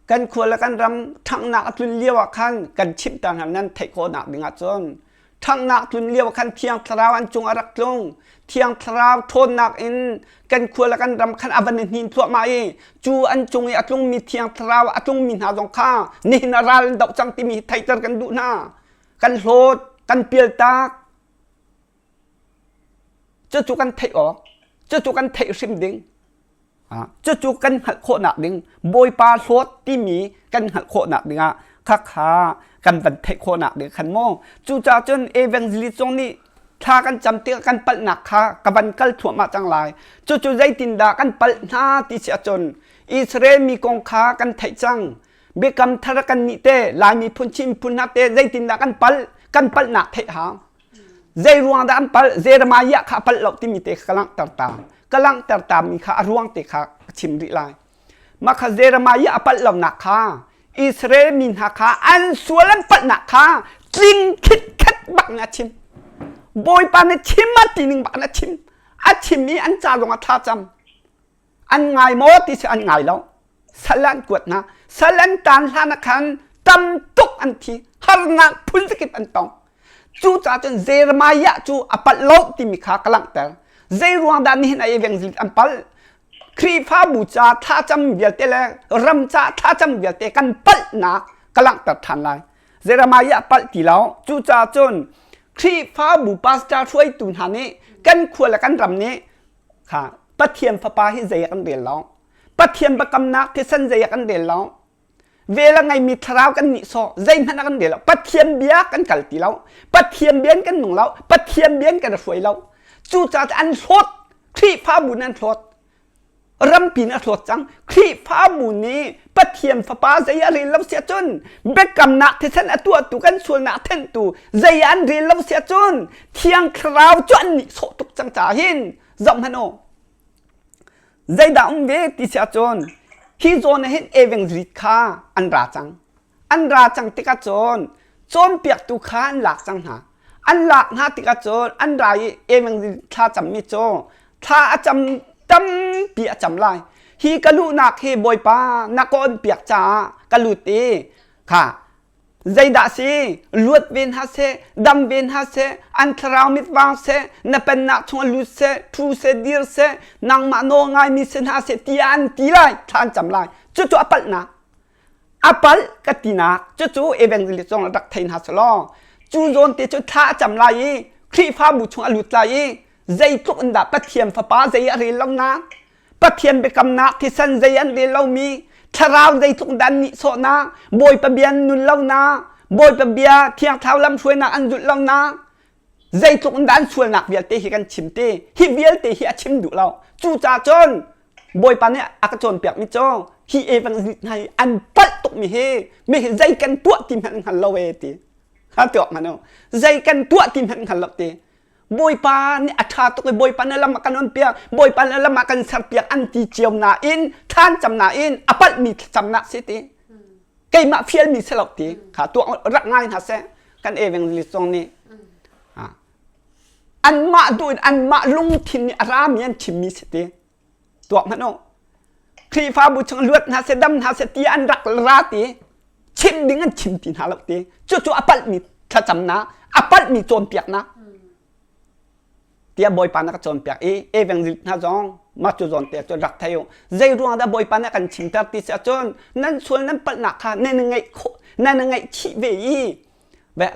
Kan khua le kan ram ṭhanghnak a tlun lio ah khan kan chimh ta hna nan theih khawhnak ding ahcun ṭhanghnak tlun lio ah khan Thiang Thlarau an cung a rak tlung. Thiang Thlarau ṭhawnnak in kan khua le kan ram khan a van i hnin thluahmah i cu an cung i a tlungmi Thiang Thlarau a tlungmi hna zong kha nihin ah ral an doh cang timi hi theihter kan duh hna. Kan hlawt, kan pialtak. Cucu kan theih awk, cucu kan theih hrim ding. Cucu kan hngalh khawhnak ding Bawipa hlawt timi kan hngalh khawhnak dingah khakha kan van theih khawhnak ding khan maw cucaah cun evangelist zong nih thla kan cam tikah kan palhnak kha ka van kal thluahmah cang lai cucu zeitindah kan palh hna ti si ahcun Israel mi kong kha kan theih cang biakam thar kan nih te Lai miphun Chin miphun hna te zeitindah kan palh kan palhnak theih hau Zei ruang dah an palh? Jeremiah kha a palh lo timi te kha ka langhter ta. Ka langhter ta mi kha a ruang te kha ka chim rih lai. Mah kha Jeremiah a palh lonak kha Israel mi hna kha an sual an palhnak kha tling khitkhet bak in a chim. Bawipa nih chim a ti ning bak in a chim. A chim i an ca zong a thla cam. An ngai maw ti si an ngai lo. Sal an kuat hna. Sal an tan hlan ah khan tam tuk an thi. Harnak phun zakip an tong. Cucaah cun Jeremiah cu a palh lo timi kha ka langhter. Zei ruang dah nihin a evangelist an palh? Khrihfabu ca thlacam vialte le ram ca thlacam vialte kan palhnak ka langhter ṭhan lai. Jeremiah palh ti lo. Cucaah cun Khrihfabu pastor hruaitu hna nih kan khua le kan ram nih kha Pathian fapa hi zei ah kan rel lo. Pathian biakamnak thisen zei ah kan rel lo. Vel a ngeimi thlarau kan nihsawh zeihmanh a kan rel lo. Pathian bia kan kal ti lo. Pathian bia in kan nung lo. Pathian bia in kan hruai lo. Cucaah an hlawt. Khrihfabu nih an hlawt. Rampi nih a hlawt cang. Khrihfabu nih Pathian fapa zei a rel lo si ahcun biakamnak thisen a tuahtu kan sualnak thenhtu zei an rel lo si ahcun Thiang Thlarau cu an nihsawh tuk cang caah hin zoh hmanh u. Zeidah um ve ti si ahcun hi zawn ah hin evangelist kha an ra cang. An ra cang tikah cun cawnpiaktu kha an lak cang hna. An lak hna tikah cun an ra i evangelist thla cammi cu thla a cam tampi a cam lai. Hi ka luhnak hi Bawipa na ka onpiak caah ka lut i kha Zeidah si? Luat ve hna seh, dam ve hna seh, an thlarau mit vang seh, na pennak chungah lut seh, ṭhu seh, dir seh, nangmah nawl ngaimi si hna seh tiah an ti lai, thla an cam lai. Cucu a palhnak. A palh ka tinak. Cucu evangelist zong rak thei hna selaw, cu zawn te cu thla a cam lai i Khrihfabu chung a lut lai i zeitluk in dah Pathian fapa zei a rel lo na Pathian biakamnak thisen zei an rel lomi thlarau zeitluk dah an nihsawhnak Bawipa bia an nun lonak Bawipa bia Thiang Thlarau lamhruainak an zulh lonak zeitluk in dah an sualnak vialte hi kan chim ti hi vialte hi a chim duh lo cucaah cun Bawipa nih a ka cawnpiakmi cu hi evangelist hna hi an palh tukmi hi mi hi zei kan tuah ti hmanh an hngal lo e ti ha tuak hmanh u zei kan tuah ti hmanh an hngal lo ti Bawipa nih a ṭha tuk i Bawipa na lam ah kan onpiak, Bawipa na lam ah kan serpiak an ti cio nain thlan cam nain a palhmi thlacamnak si ti. Keimah fialmi si lo ti kha tuah rak ngai hna seh kan evangelist zong nih anmah duh in anmah lungthin nih a rami an chimmi si ti. Tuak hmanh u. Khrihfabu chung luat hna seh dam hna seh ti an rak ra ti chim ding an chim ti hna lo ti. Cucu a palhmi thlacamnak, a palhmi cawnpiaknak tiah Bawipa na ka cawnpiak i evangelist hna zong mah cu zawn te cu rak thei u. Zei ruang dah Bawipa nih a kan chimter ti si ahcun nan sual nan palhnak kha nan i ngaih khawh nan i ngaihchih ve i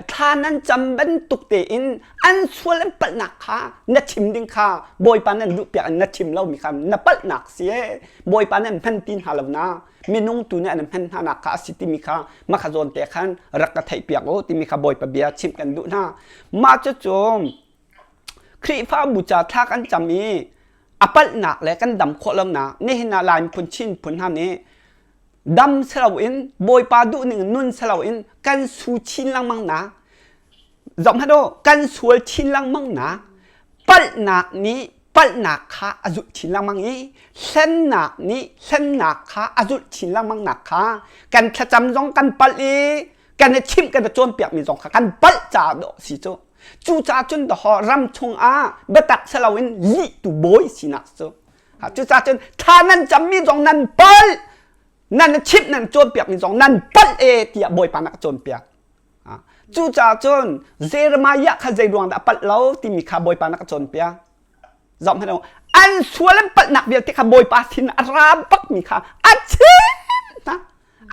Thla nan cam bantuk tein an sual an palhnak kha na chim ding kha Bawipa nan duhpiak in na chim lomi kha na palhnak si ee. Bawipa nan hman ti hna lo na minung tu nih an hman hna nak kha a si timi kha mah kha zawn te khan rak ka theihpiak u timi kha Bawipa bia chimh kan duh hna. Mah cucu Khrihfabu ca thla kan cam i a palhnak le kan dam khawh lonak nihin ah Lai miphun Chin phun hna nih dam si loin Bawipa duhning nun si loin kan su chin lengmang na zoh hmanh u kan sual chin lengmang na palhnak nih palhnak kha a zulh chin lengmang i hlennak nih hlennak kha a zulh chin lengmang nak kha kan thlacam zong kan palh i kan i chimh kan i cawnpiakmi zong kha kan palh caah dawh si cu cucaah cun dawh ram chungah biatak si loin lih tu bawi sinak cu Cucaah cun thla nan cammi zong nan palh, nan chimh nan cawnpiakmi zong nan palh e tiah Bawipa nih a cawnpiak. Cucaah cun Jeremiah kha zei ruang dah a palh lo timi kha Bawipa nih a cawnpiak. Zoh hmanh u, an sual an palhnak vialte kha Bawipa sin a ra bakmi kha a chimh hna.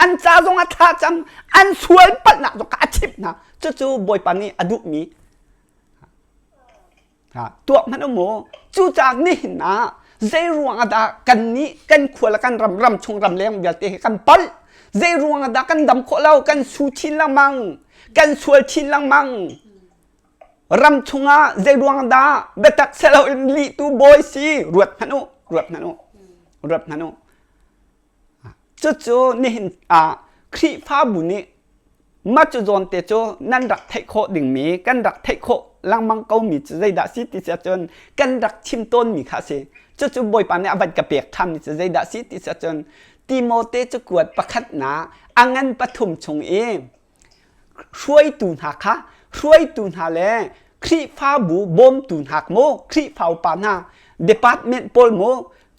An ca zong a thla cam, an sual palhnak zong kha a chimh hna. Cucu Bawipa nih a duhmi Tuak hmanh um u. Cucaah nihin ah zei ruang ah dah kannih kan khua le kan ram ram chung ram leng vialte hi kan palh? Zei ruang ah dah kan dam khawh lo? Kan su chin lengmang. Kan sual chin lengmang. Ram chungah zei ruang ah dah biatak seloin lihtu bawi si? Ruat hmanh u. Ruat hmanh u. Ruat hmanh u. Cucu nihin ah Khrihfabu nih mah cu zawn te cu nan rak theih khawh dingmi kan rak theih khawh lengmang komi cu zeidah si ti si ahcun kan rak chim tawnmi kha a si. Cucu Bawipa nih a van ka pek ṭhanmi cu zeidah si ti si ahcun. Timote cakuat pakhatnak a ngan pathum chung i hruaitu hna kha hruaitu hna le Khrihfabu bawmtu hna mu Khrihfa upa hna department pawl mu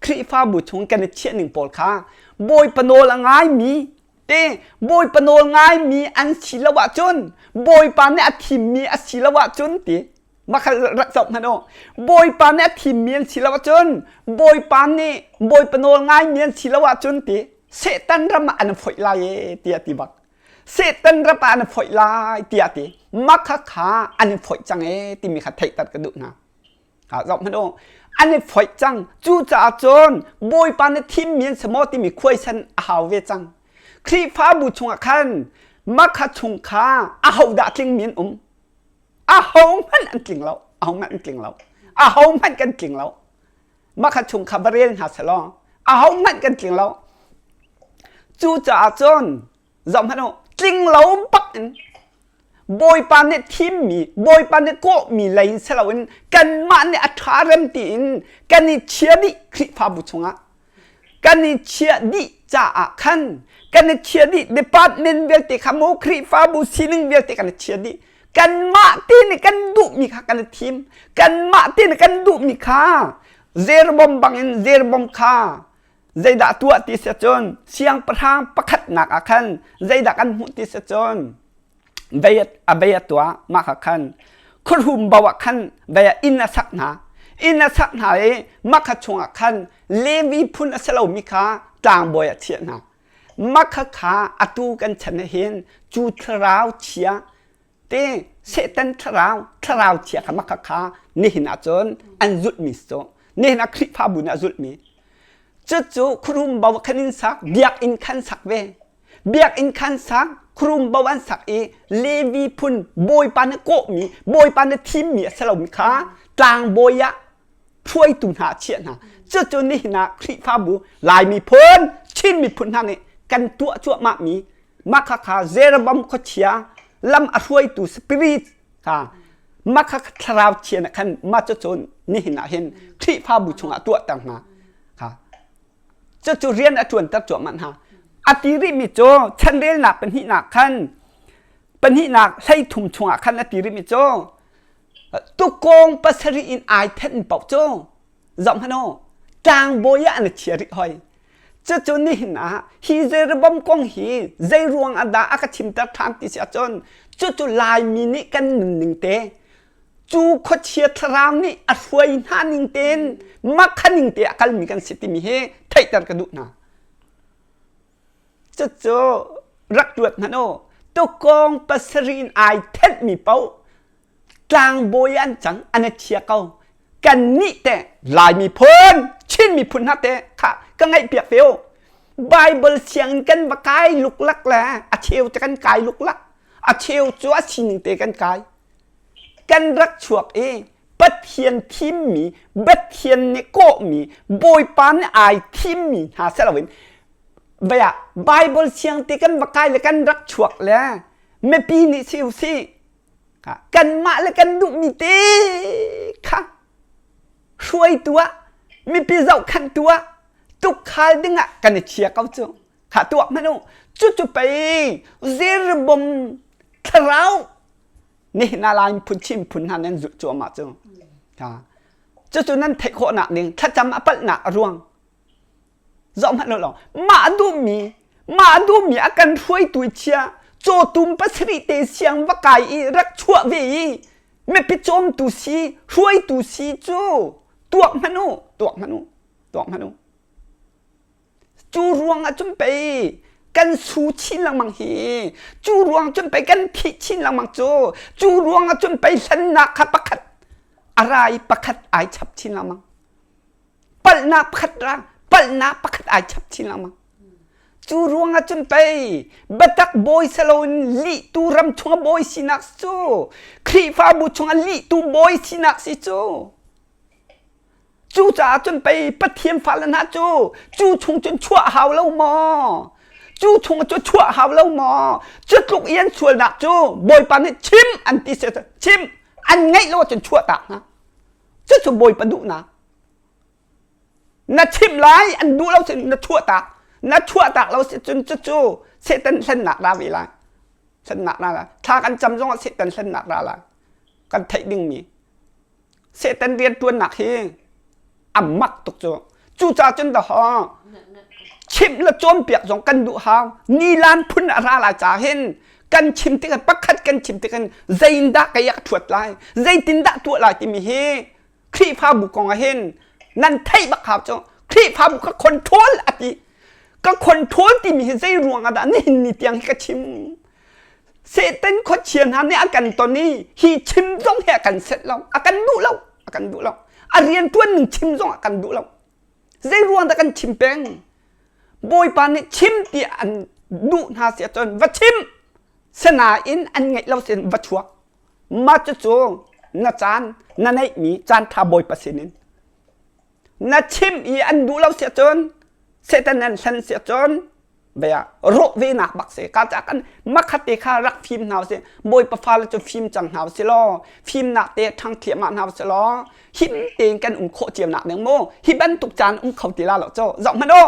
Khrihfabu chung kan i chiah ning pawl kha Bawipa nawl a ngaimi te Bawipa nawl ngaimi an si lo ahcun Bawipa nih a thimmi a si lo ahcun ti mah kha rak zoh hmanh u Bawipa nih a thimmi an si lo ahcun Bawipa nih Bawipa nawl ngaimi an si lo ahcun ti Satan ram ah an foih lai e tiah ti bak Satan ram ah an foih lai tiah ti mah kha kha an i foih cang e timi kha theihter ka duh hna ha zoh hmanh u an i foih cang cucaah cun Bawipa nih thimmi an si maw timi khuaisan a hau ve cang Khrihfabu chungah khan mah kha chung kha ahodah tlingmi an um ahohmanh an tling lo ahohmanh an tling lo ahohmanh kan tling lo mah kha chung kha va rel hna selaw ahohmanh kan tling lo cucaah cun zoh hmanh u tling lo bak in Bawipa nih thimmi Bawipa nih kawhmi lei in si loin kanmah nih a ṭha rem tiin kan i chia dih Khrihfabu chungah kan i chiah dih caah khan kan i chiah dih department vialte kha mu Khrihfabu sining vialte kan i chia dih kanmah te nih kan duhmi kha kan i thim kanmah te nih kan duhmi kha Jeroboam bangin Jeroboam kha zeidah tuah ti si cun siangpahrang pakhatnak ah khan zeidah kan hmuh ti si cun vei a vei a tuah mah kha khan khuahrum bo ah khan vei ah inn a sak hna inn a sak hna i mah kha chungah khan Levi phun a si lomi kha tlangbawi ah chiah hna mah kha kha atu kan chan ah hin cu thlarau chia te Satan thlarau thlarau chia kha mah kha kha nihin ah cun an zulhmi si cu nihin ah Khrihfabu nih a zulhmi cucu khuarum bo khan in sak biakinn khan sak ve Biakinn khan sak, khuarum bo an sak i Levi phun bawipa nih kawhmi, bawipa nih thimmi a si lomi kha tlangbawi ah hruaitu hna a chiah hna. Cucu nihin ah Khrihfabu Lai miphun, Chin miphun hna nih kan tuah cuahmahmi mah khakha Jeroboam khuachia lam a hruaitu spirit kha mah kha thlarau chia nih khan mah cucu nihin ah hin Khrihfabu chungah tuahter hna. Kha Cucu rian a ṭuanter cuahmah hna. A ti rihmi cu chanrelnak pahnihnak khan pahnihnak 13 chungah khan a ti rihmi cu tukawng pasarih in ai thenh paoh cu zoh hmanh u tlangbawi ah an chia rih hoi. Cucu nihin ah hi Jeroboam kong hi zei ruang ah dah a ka chimter ṭhan ti si ahcun cucu Laimi nih kan nunning te cu khuachia thlarau nih a hruai hna ning tein makha ning te a kalmi kan si timi hi theihter ka duh hna. Cucu rak tuat hmanh u tukawng pasarih in ai thenhmi paoh tlangbawi an cang an i chia ko kannih te Lai miphun Chin miphun hna te kha ka ngaihpiak ve u Bible sianginn kan va kai luklak le a cheu te kan kai luklak a cheu cu a sining te kan kai Kan rak chuak i Pathian thimmi, Pathian nih kawhmi, Bawipa nih ai thimmi hna si loin vei ah Bible siang ti kan va kai le kan rak chuak le mipi nih si usih kanmah le kan duhmi te kha hruaitu ah mipi zohkhenhtu ah tukhal dingah kan i chia ko cu kha tuak hmanh u cucu pei Jeroboam thlarau nihin ah Lai phun Chin phun hna nan zulh cuahmah cu cucu nan theih khawhnak ding thlacam a palhnak a ruang zoh hmanh law mah duhmi mah duhmi a kan hruaitu chia cawtum pasarih te siang va kai i rak chuah ve i mipi cawmtu si hruaitu si cu tuak hmanh u tuak hmanh u tuak hmanh u Cu ruang ah cun pei kan su chin lengmang hi. Cu ruang cun pei kan thih chin lengmang cu. Cu ruang ah cun pei hlennak kha pakhat a ra i pakhat ai chap chin lengmang. Palhnak pakhat ra, palhnak pakhat ai chap chin lengmang. Cu ruang ah cun pei biatak bawi saloin lihtu ram chung bawi sinak cu Khrihfabu chungah lihtu bawi sinak si cu. Cucaah cun pei Pathian fale hna cu cu chung cun chuah hau lo maw? Cu chung cu chuah hau lo maw? Cu tluk i an sualnak cu Bawipa nih chim an ti si chim an ngaih lo ahcun chuah tak hna. Cucu Bawipa duhnak. Na chimh lai an duh lo cun na chuah tak. Na chuahtak lo si cun cucu Satan hlennak ra ve lai. Hlennak ra lai. Thla kan cam zongah Satan hlennak ra lai. Kan theih dingmi. Satan rianṭuannak hi a mak tuk cu. Cucaah cun dahawng chimh le cawnpiak zong kan duh hau. Nilan phun a ra lai ca hin kan chim tik pakhat kan chim tik hin zeiindah kei ah ka ṭhuat lai, zeitindah tuah lai timi hi Khrihfabu kong ah hin nan theih bak hau cu. Khrihfabu ka control a ti. Ka control timi hi zei ruang ah dah nihin ni tiang hi ka chim. Satan khuachia hna nih a kan ton i hi chim zong hi a kan set lo, a kan duh lo, a kan duh lo. A rian ṭuan ning chim zong a kan duh lo. Zei ruang dah kan chim peng? Bawipa nih chim ti an duh hna si ahcun va chim. Sinain an ngeih lo sin va chuak. Mah cucu na caan na neihmi caan ṭha Bawipa sinin na chim i an duh lo si ahcun Satan an hlen si ahcun bia rawh ve nak bak si ka ca kan makhat te kha rak fim hna usih bawipa fale cu fim cang hna usih law fimnak te ṭhang thliahmah hna usih law him tein kan um khawh cio nak ding mu hi bantuk caan um kho ti la lo cu zoh hmanh u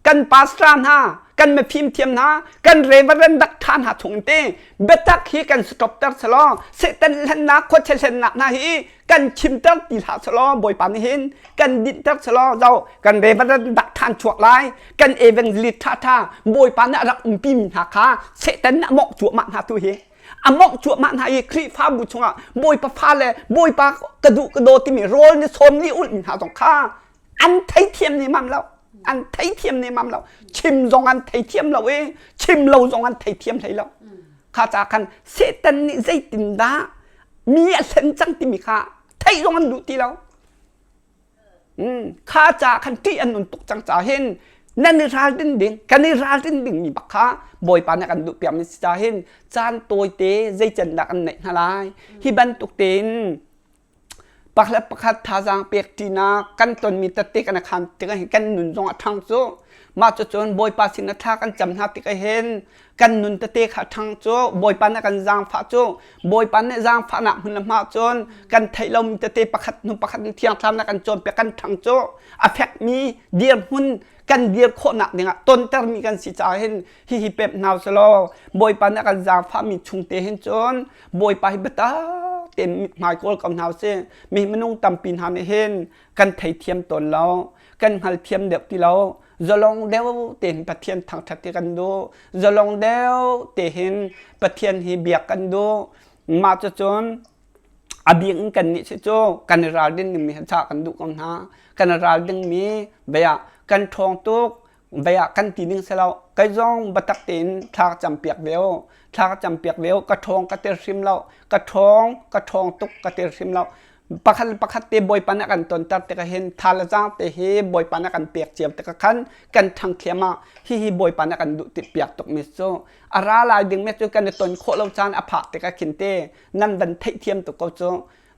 kan pastor hna kan mifim thiam hna kan reverend dak ṭha hna chung te biatak hi kan stop ter selaw Satan hlennak khuachia hlennak hna hi kan chimter ti hlah selaw bawipa nih hin kan dinhter selaw zo kan reverend dak ṭhan chuak lai kan evangelist ṭha ṭha bawipa nih a rak umpi mi hna kha Satan nih a mawngh cuahmah hna tu hi a mawngh cuahmah hna i Khrihfabu chungah bawipa fa le bawipa ka duh ka daw timi rawl ni sawm ni ulh mi hna zong kha an theithiam nemam lo an theithiam nemam lo chim zong an theithiam lo i chim lo zong an theithiam hlei lo kha ca khan Satan nih zeitindah mi a hlen cang timi kha theih zong an duh ti lo kha ca khan ṭih an nun tuk cang ca hin nan i ralrin ding kan i ralrin ding mi bak kha bawipa nih kan duh piak mi si ca hin caan tawite zeican dah kan neih hna lai hi bantuk tein Pakhat le pakhat thazaang pek ṭinak kan tonmi tette kan i khaan tikah hin kan nun zong a ṭhang cu. Mah cucun Bawipa sin ah thla kan cam hna tikah hin kan nun tete kha a ṭhang cu. Bawipa nih a kan zaangfah cu. Bawipa nih zaangfahnak hmun le hma cun kan theih lomi tete pakhat hnu pakhat in Thiang Thlarau nih a kan cawnpiak kan ṭhang cu. A fekmi dirhmun kan dir khawhnak dingah tontermi kan si caah hin hihi pemh hna usih Bawipa nih a kan zaangfahmi chungte hin cun Bawipa hi biatak tein mithmai kawl ko hna usih. Mi minung tampi hna nih hin kan theithiam tawn lo, kan hngalthiam deuh ti lo. Zalong deuh tein Pathian thangṭhat hi kan duh. Zalong deuh te hin Pathian hi biak kan duh. Mah cucun a bik in kannih si cu kan i ralrin dingmi hi cah kan duh ko hna. Kan i ral dingmi bia kan ṭhawng tuk, vei ah kan ti ding si lo kei zong biatak tein thla ka cam piak ve u thla ka cam piak ve u ka ṭhawng ka tir hrim lo ka ṭhawng ka ṭhawng tuk ka tir hrim lo pakhat le pakhat te bawipa nih a kan tonter tikah hin tha le zaang te hi bawipa nih a kan pek cio tikah khan kan ṭhang thliam ah hihi bawipa nih a kan duh piak tuk mi cu a ra lai ding mi cu kan i ton khawh lo caan a phak tikah khin te nan van theihthiam tuk ko cu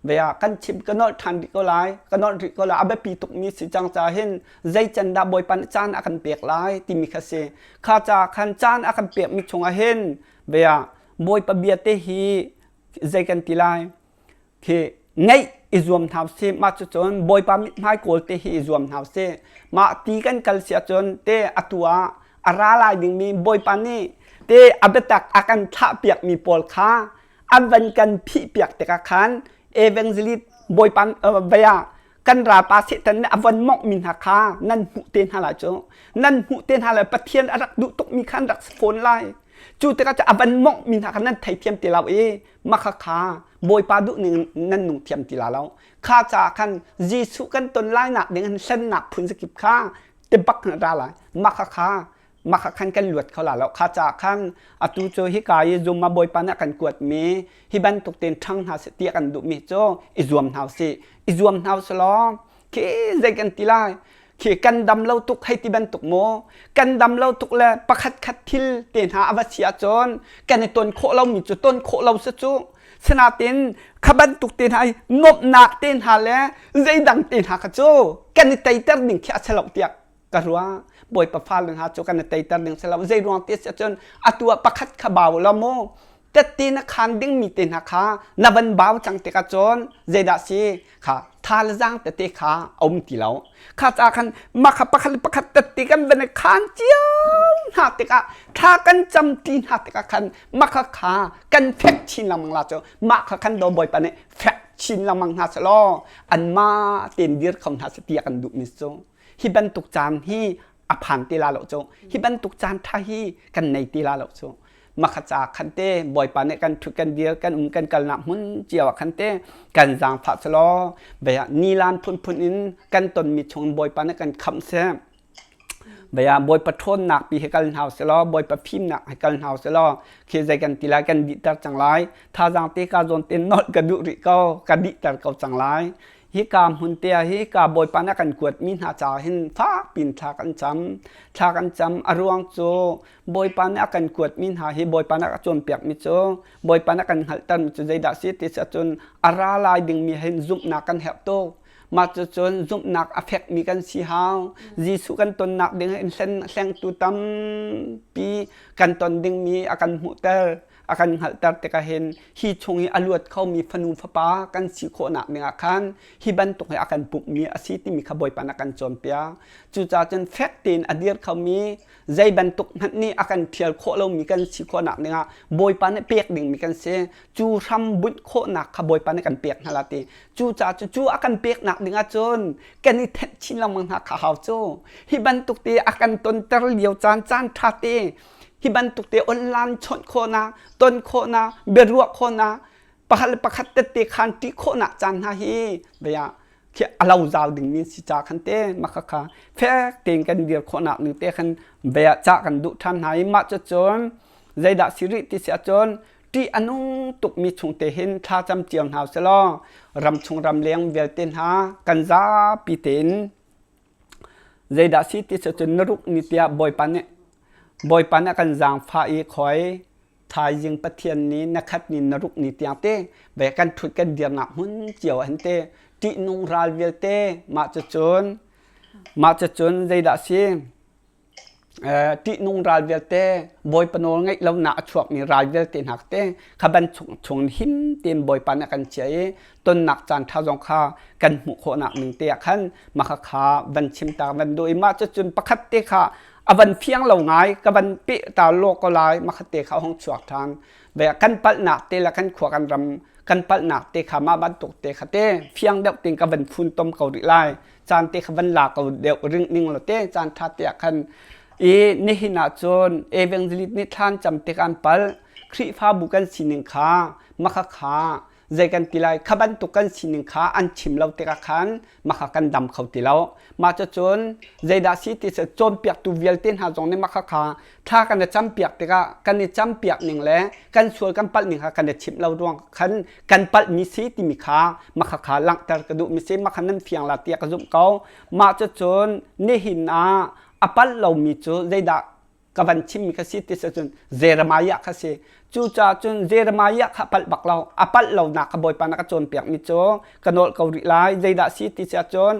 Vea kan chim ka nolh ṭhan rih ko lai ka nolh rih ko lai a biapi tukmi si cang ca hin zei can dah Bawipa nih caan a kan pek lai timi kha si kha ca khan caan a kan pekmi chungah hin vea Bawipa bia te hi zei kan ti lai khi ngaih i zuam hna usih mah cucun Bawipa mithmai kawl te hi i zuam hna usih mah ti kan kal si ahcun te atu ah a ra lai dingmi Bawipa nih te a biatak a kan thlah piakmi pawl kha an van kan phihpiak tikah khan evangelist bawipa vei ah kan ralpa Satan nih a von mawngh mi hna kha nan hmuh te hna lai cu nan hmuh te hna lai Pathian a rak duh tukmi kha an rak si fawn lai cu tikah cu a van mawngh mi hna kha nan theithiam ti lo i makha kha bawipa duh ning nan nung thiam ti la lo kha caah khan Jesuh kan ton lai nak ding in hlennak phun zakip kha te bak ra lai makha kha mah kha khan kan luat kho la lo kha ca khan atu cu hika i zuma bawipa nih a kan kuatmi hi bantuk tein ṭhang hna seh ti a kan duhmi cu i zuam hna usih i zuam hna usih law khi zei kan ti lai khi kan dam lo tuk hei ti bantuk maw kan dam lo tuk le pakhat khat thil te hna a va si ahcun kan i ton khawh lomi cu ton khawh lo si cu sinatin kha bantuk te hna i nuamhnak te hna le zeidang te hna kha cu kan i teiter ding khi a si lo tiah ka ruah bawipa fale hna cu kan i teiter ding si lo zei ruang ti si ahcun atu ah pakhat kha bau lo mu. Tette na khaan dingmi te hna kha na van bau cang tikah cun zeidah si kha tha le zaang tete kha a um ti lo. Kha ca khan mah kha pakhat le pakhat tette kan van i khaan cio hna tikah thla kan cam ti hna tikah khan mah kha kha kan fek chin lengmang la cu mah kha khan do Bawipa nih fek chin lengmang hna selaw anmah tein dir kho hna seh tiah kan duhmi cu hi bantuk caan hi a phan ti la lo cu hi bantuk caan ṭha hi kan nei ti la lo cu makha ca khan te bawipa nih kan ṭhut kan dir kan um kan kalnak hmun cio ah khan te kan zaangfah selaw bia nilan phunphun in kan tonmi chung bawipa nih kan khamh seh bia bawipa ṭhawnnak pi hi kal hna selaw bawipa fimnak hi kal hna selaw khi zei kan ti lai kan dihter cang lai thazaang te ka zawn te nolh ka duh rih ko ka dihter ko cang lai Hika hmun te ah hika Bawipa nih a kan kuatmi hna caah hin fak piin thla kan cam. Thla kan cam. A ruang cu Bawipa nih a kan kuatmi hna hi Bawipa nih a cawnpiakmi cu Bawipa nih a kan hngalhtermi cu zeidah a si ti si ahcun a ra lai dingmi hin zumhnak kan herh tuk. Mah cucun zumhnak a fekmi kan si hau. Jesuh kan tonnak ding hin hlengtu tampi kan ton dingmi a kan hmuhter. A kan hngalhter tikah hin hi chung i a luat khomi fanu fapa kan si khawhnak dingah khan hi bantuk hi a kan pumhmi a si timi kha Bawipa nih a kan cawnpiak. Cucaah cun fek tein a dir khomi zei bantuk hmanh nih a kan ṭhial khawh lomi kan si khawhnak dingah Bawipa nih pek dingmi kan si. Cu hram bunh khawhnak kha Bawipa nih kan pek hna la ti. Cucaah cu cu a kan peknak dingah cun kan i thenh chin lengmang hna kha hau cu. Hi bantuk te a kan tonter lio caan caan ṭha te hi bantuk te online chawnh khawhnak ton khawhnak biaruah khawhnak pakhat le pakhat tette khan ṭih khawhnak caan hna hi bia khi a lo zau dingmi si ca khan te mah kha fek tein kan dir khawhnak ning te khan bia ca kan duh ṭhan hna i mah cucun zeidah si rih ti si ahcun ṭih a nung tukmi chung te hin thla cam cio hna usih ram chung ram leng vialte hna kan zapi tein Zeidah si ti cun na ruk ni tiah Bawipa nih Bawipa nih a kan zaangfah i khoi thaizing Pathian nih na khat ni na ruk ni tiang te ve kan ṭhut kan dirnak hmun cio ah hin te ṭihnung ral vialte mah cucun mah cucun zeidah si Ṭihnung ral vialte, Bawipa nawl ngeih lonak a chuakmi ral vialte hna te kha ban chung him tein Bawipa nih a kan chiah i tonnak caan ṭha zong kha kan hmuh khawhnak ning te ah khan mah kha van chim ta van duh i mah cucun pakhat te kha a van fiang lo ngai ka van peh ta law ko lai mah kha te kha a hung chuak ṭhan. Ve kan palhnak te le kan khua kan ram kan palhnak te kha mah bantuk te kha te fiang deuh tein ka van funtom ko rih lai. Caan te kha van la ko deuh ring ning lo te caan ṭha te ah khan i nihin ah cun evangelist nih thlan cam tik an pal Khrihfabu kan sining kha makha kha zei kan ti lai kha bantuk kan sining kha an chim lo tikah khan makha kan dam kho ti lo mah cucun zeidah si ti cawnpiaktu vialte hna zong nih makha kha thla kan i campiak tikah kan i campiak ning le kan sual kan palh ning kha kan i chimh lo ruang khan kan palhmi si timi kha makha kha langhter ka duhmi si makha nan fiang la tiah ka zumh ko mah cucun nihin ah a palh lomi cu zeidah ka van chimmi kha si ti cun Jeremiah kha si cucaah cun Jeremiah kha palh bak lo a palh lonak kha Bawipa na ka cawnpiakmi cu ka nawl ko rih lai zeidah si ti si ahcun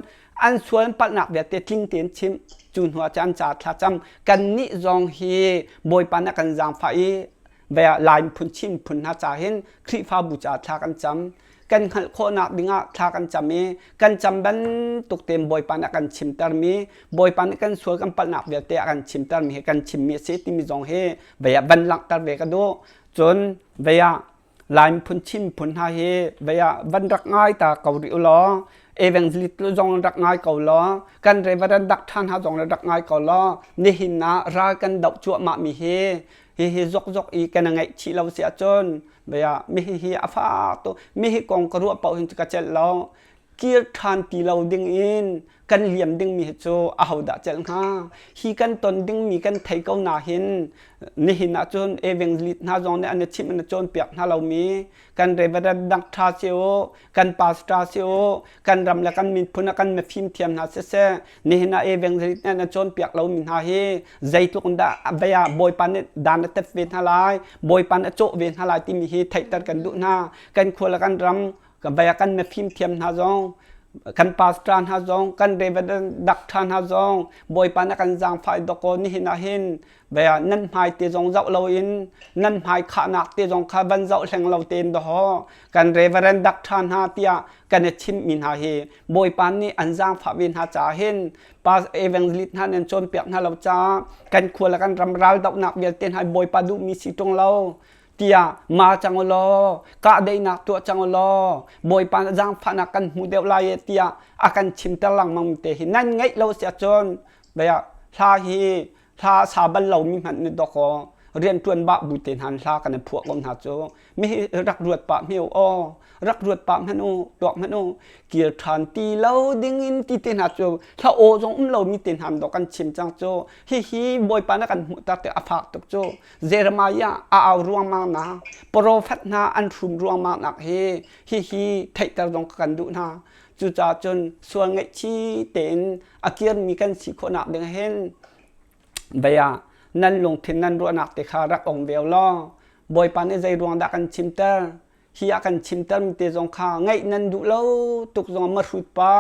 an sual palhnak vialte tling tein chimh cu hnu ah cun an ca thlacam kannih zong hi Bawipa nih a kan zaangfah i Lai phun Chin phun hna ca hin Khrihfabu caah thla kan cam kan hngalh khawhnak dingah thla kan cam i kan cam bantuk tein Bawipa nih a kan chimtermi Bawipa nih kan sual kan palhnak vialte a kan chimtermi hi kan chimmi a si timi zong hi vei ah van langhter ve ka duh cun vei ah Lai phun Chin phun hna hi vei ah van rak ngai ta ko rih u law evangelist zong rak ngai ko law kan reverend dak ṭha hna zong rak ngai ko law nihin ah ral kan doh cuahmah mi hi hihi zokzok i kan ngaihchih lo si ahcun bia mi hi a fak tu mi hi kong ka ruah paoh hin ka celh lo kir ṭhan ti lo ding in kan liam dingmi hi cu ahodah celh hnga hi kan ton dingmi kan thei ko na hin nihin ah cun evangelist hna zong nih an i chimh an i cawnpiak hna lomi kan reverend dang ṭha si u kan pastor si u kan ram le kan miphun ah kan mifim thiam hna siseh nihin ah evangelist nih an cawnpiak lomi hna hi zeitluk in dah vei ah bawipa nih dan a tet ve hna lai bawipa nih a cawh ve hna lai timi hi theihter kan duh hna kan khua le kan ram vei ah kan mifim thiam hna zong. Kan pastor hna zong, kan reverend doctor hna zong Bawipa na kan zaangfah dawkaw nihin ah hin bia nan hmai te zong zoh loin nan hmai khahnak te zong kha van zoh hleng lo tein dawhaw kan reverend doctor hna tiah kan i chimmi hna hi Bawipa nih an zaangfah ve hna caah hin pa evangelist hna nan cawnpiak hna lo caah kan khua le kan ram ral dohnak vialte hna Bawipa duhmi si ṭung lo tiah ma cang u law kahdaihnak tuah cang u law Bawipa zaangfahnak kan hmu deuh lai e tiah a kan chimter lengmang te hi nan ngaih lo si ahcun bia hla hi hla sa bal lomi hmanh nih dawkaw rianṭuan bah bu te hna hla kan i phuah ko hna cu mi hi rak ruat pah hme u aw rak ruat pah hmanh u tuak hmanh u kir ṭhan ti lo ding in ti te hna cu hla aw zong um lomi te hna dawh kan chim cang cu hihi Bawipa na kan hmuhter tik a fak tuk cu Jeremiah a au ruangmang na profet hna an hrum ruangmang nak hi hihi theihter zong kan duh hna cucaah cun sual ngaihchih tein a kirmi kan si khawhnak ding hin bia nan lungthin nan ruahnak te kha rak ong ve law Bawipa nih zei ruang dah kan chimter hi a kan chimter mi te zong kha ngaih nan duh lo tuk zong ma hrut pa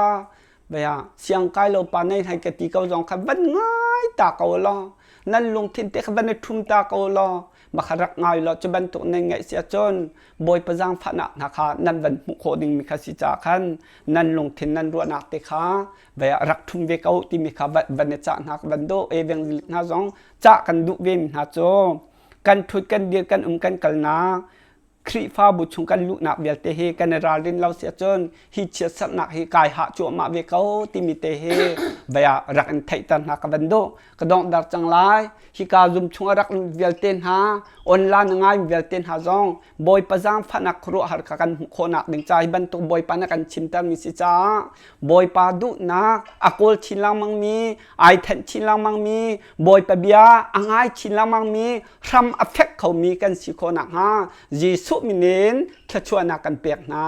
bia siang kai lo pa nei hai ka ti ko zong kha van ngai ta ko law nan lungthin te kha van i ṭhum ta ko law ma kha rak ngai law cu bantuk nan ngaih si ahcun Bawipa zaangfahnak hna kha nan van hmuh khawh dingmi kha si caah khan nan lungthin nan ruahnak te kha ve rak ṭhum ve ko timi kha van i cah hna van dawh evangelist hna zong cah kan duh ve mi hna cu kan ṭhut kan dir kan um kan kalnak Khrihfabu chung kan luhnak vialte hi kan i ralrin lo si ahcun hi chiatserhnak hi kai hah cuahmah ve ko timi te hi vei ah rak in theihter hna ka van duh. Ka donghter cang lai. Hika zum chung a rak lut vialte hna, online a ngai vialte hna zong Bawipa zaangfahnak khuaruahhar kha kan hmuh khawhnak ding ca hi bantuk Bawipa na kan chimtermi si caah Bawipa duhnak a kawl chin lengmangmi, ai thenh chin lengmangmi, Bawipa bia a ngai chin lengmangmi hram a fek khomi kan si khawh nakhnga Jesuh min in thluachuahnak kan pek hna.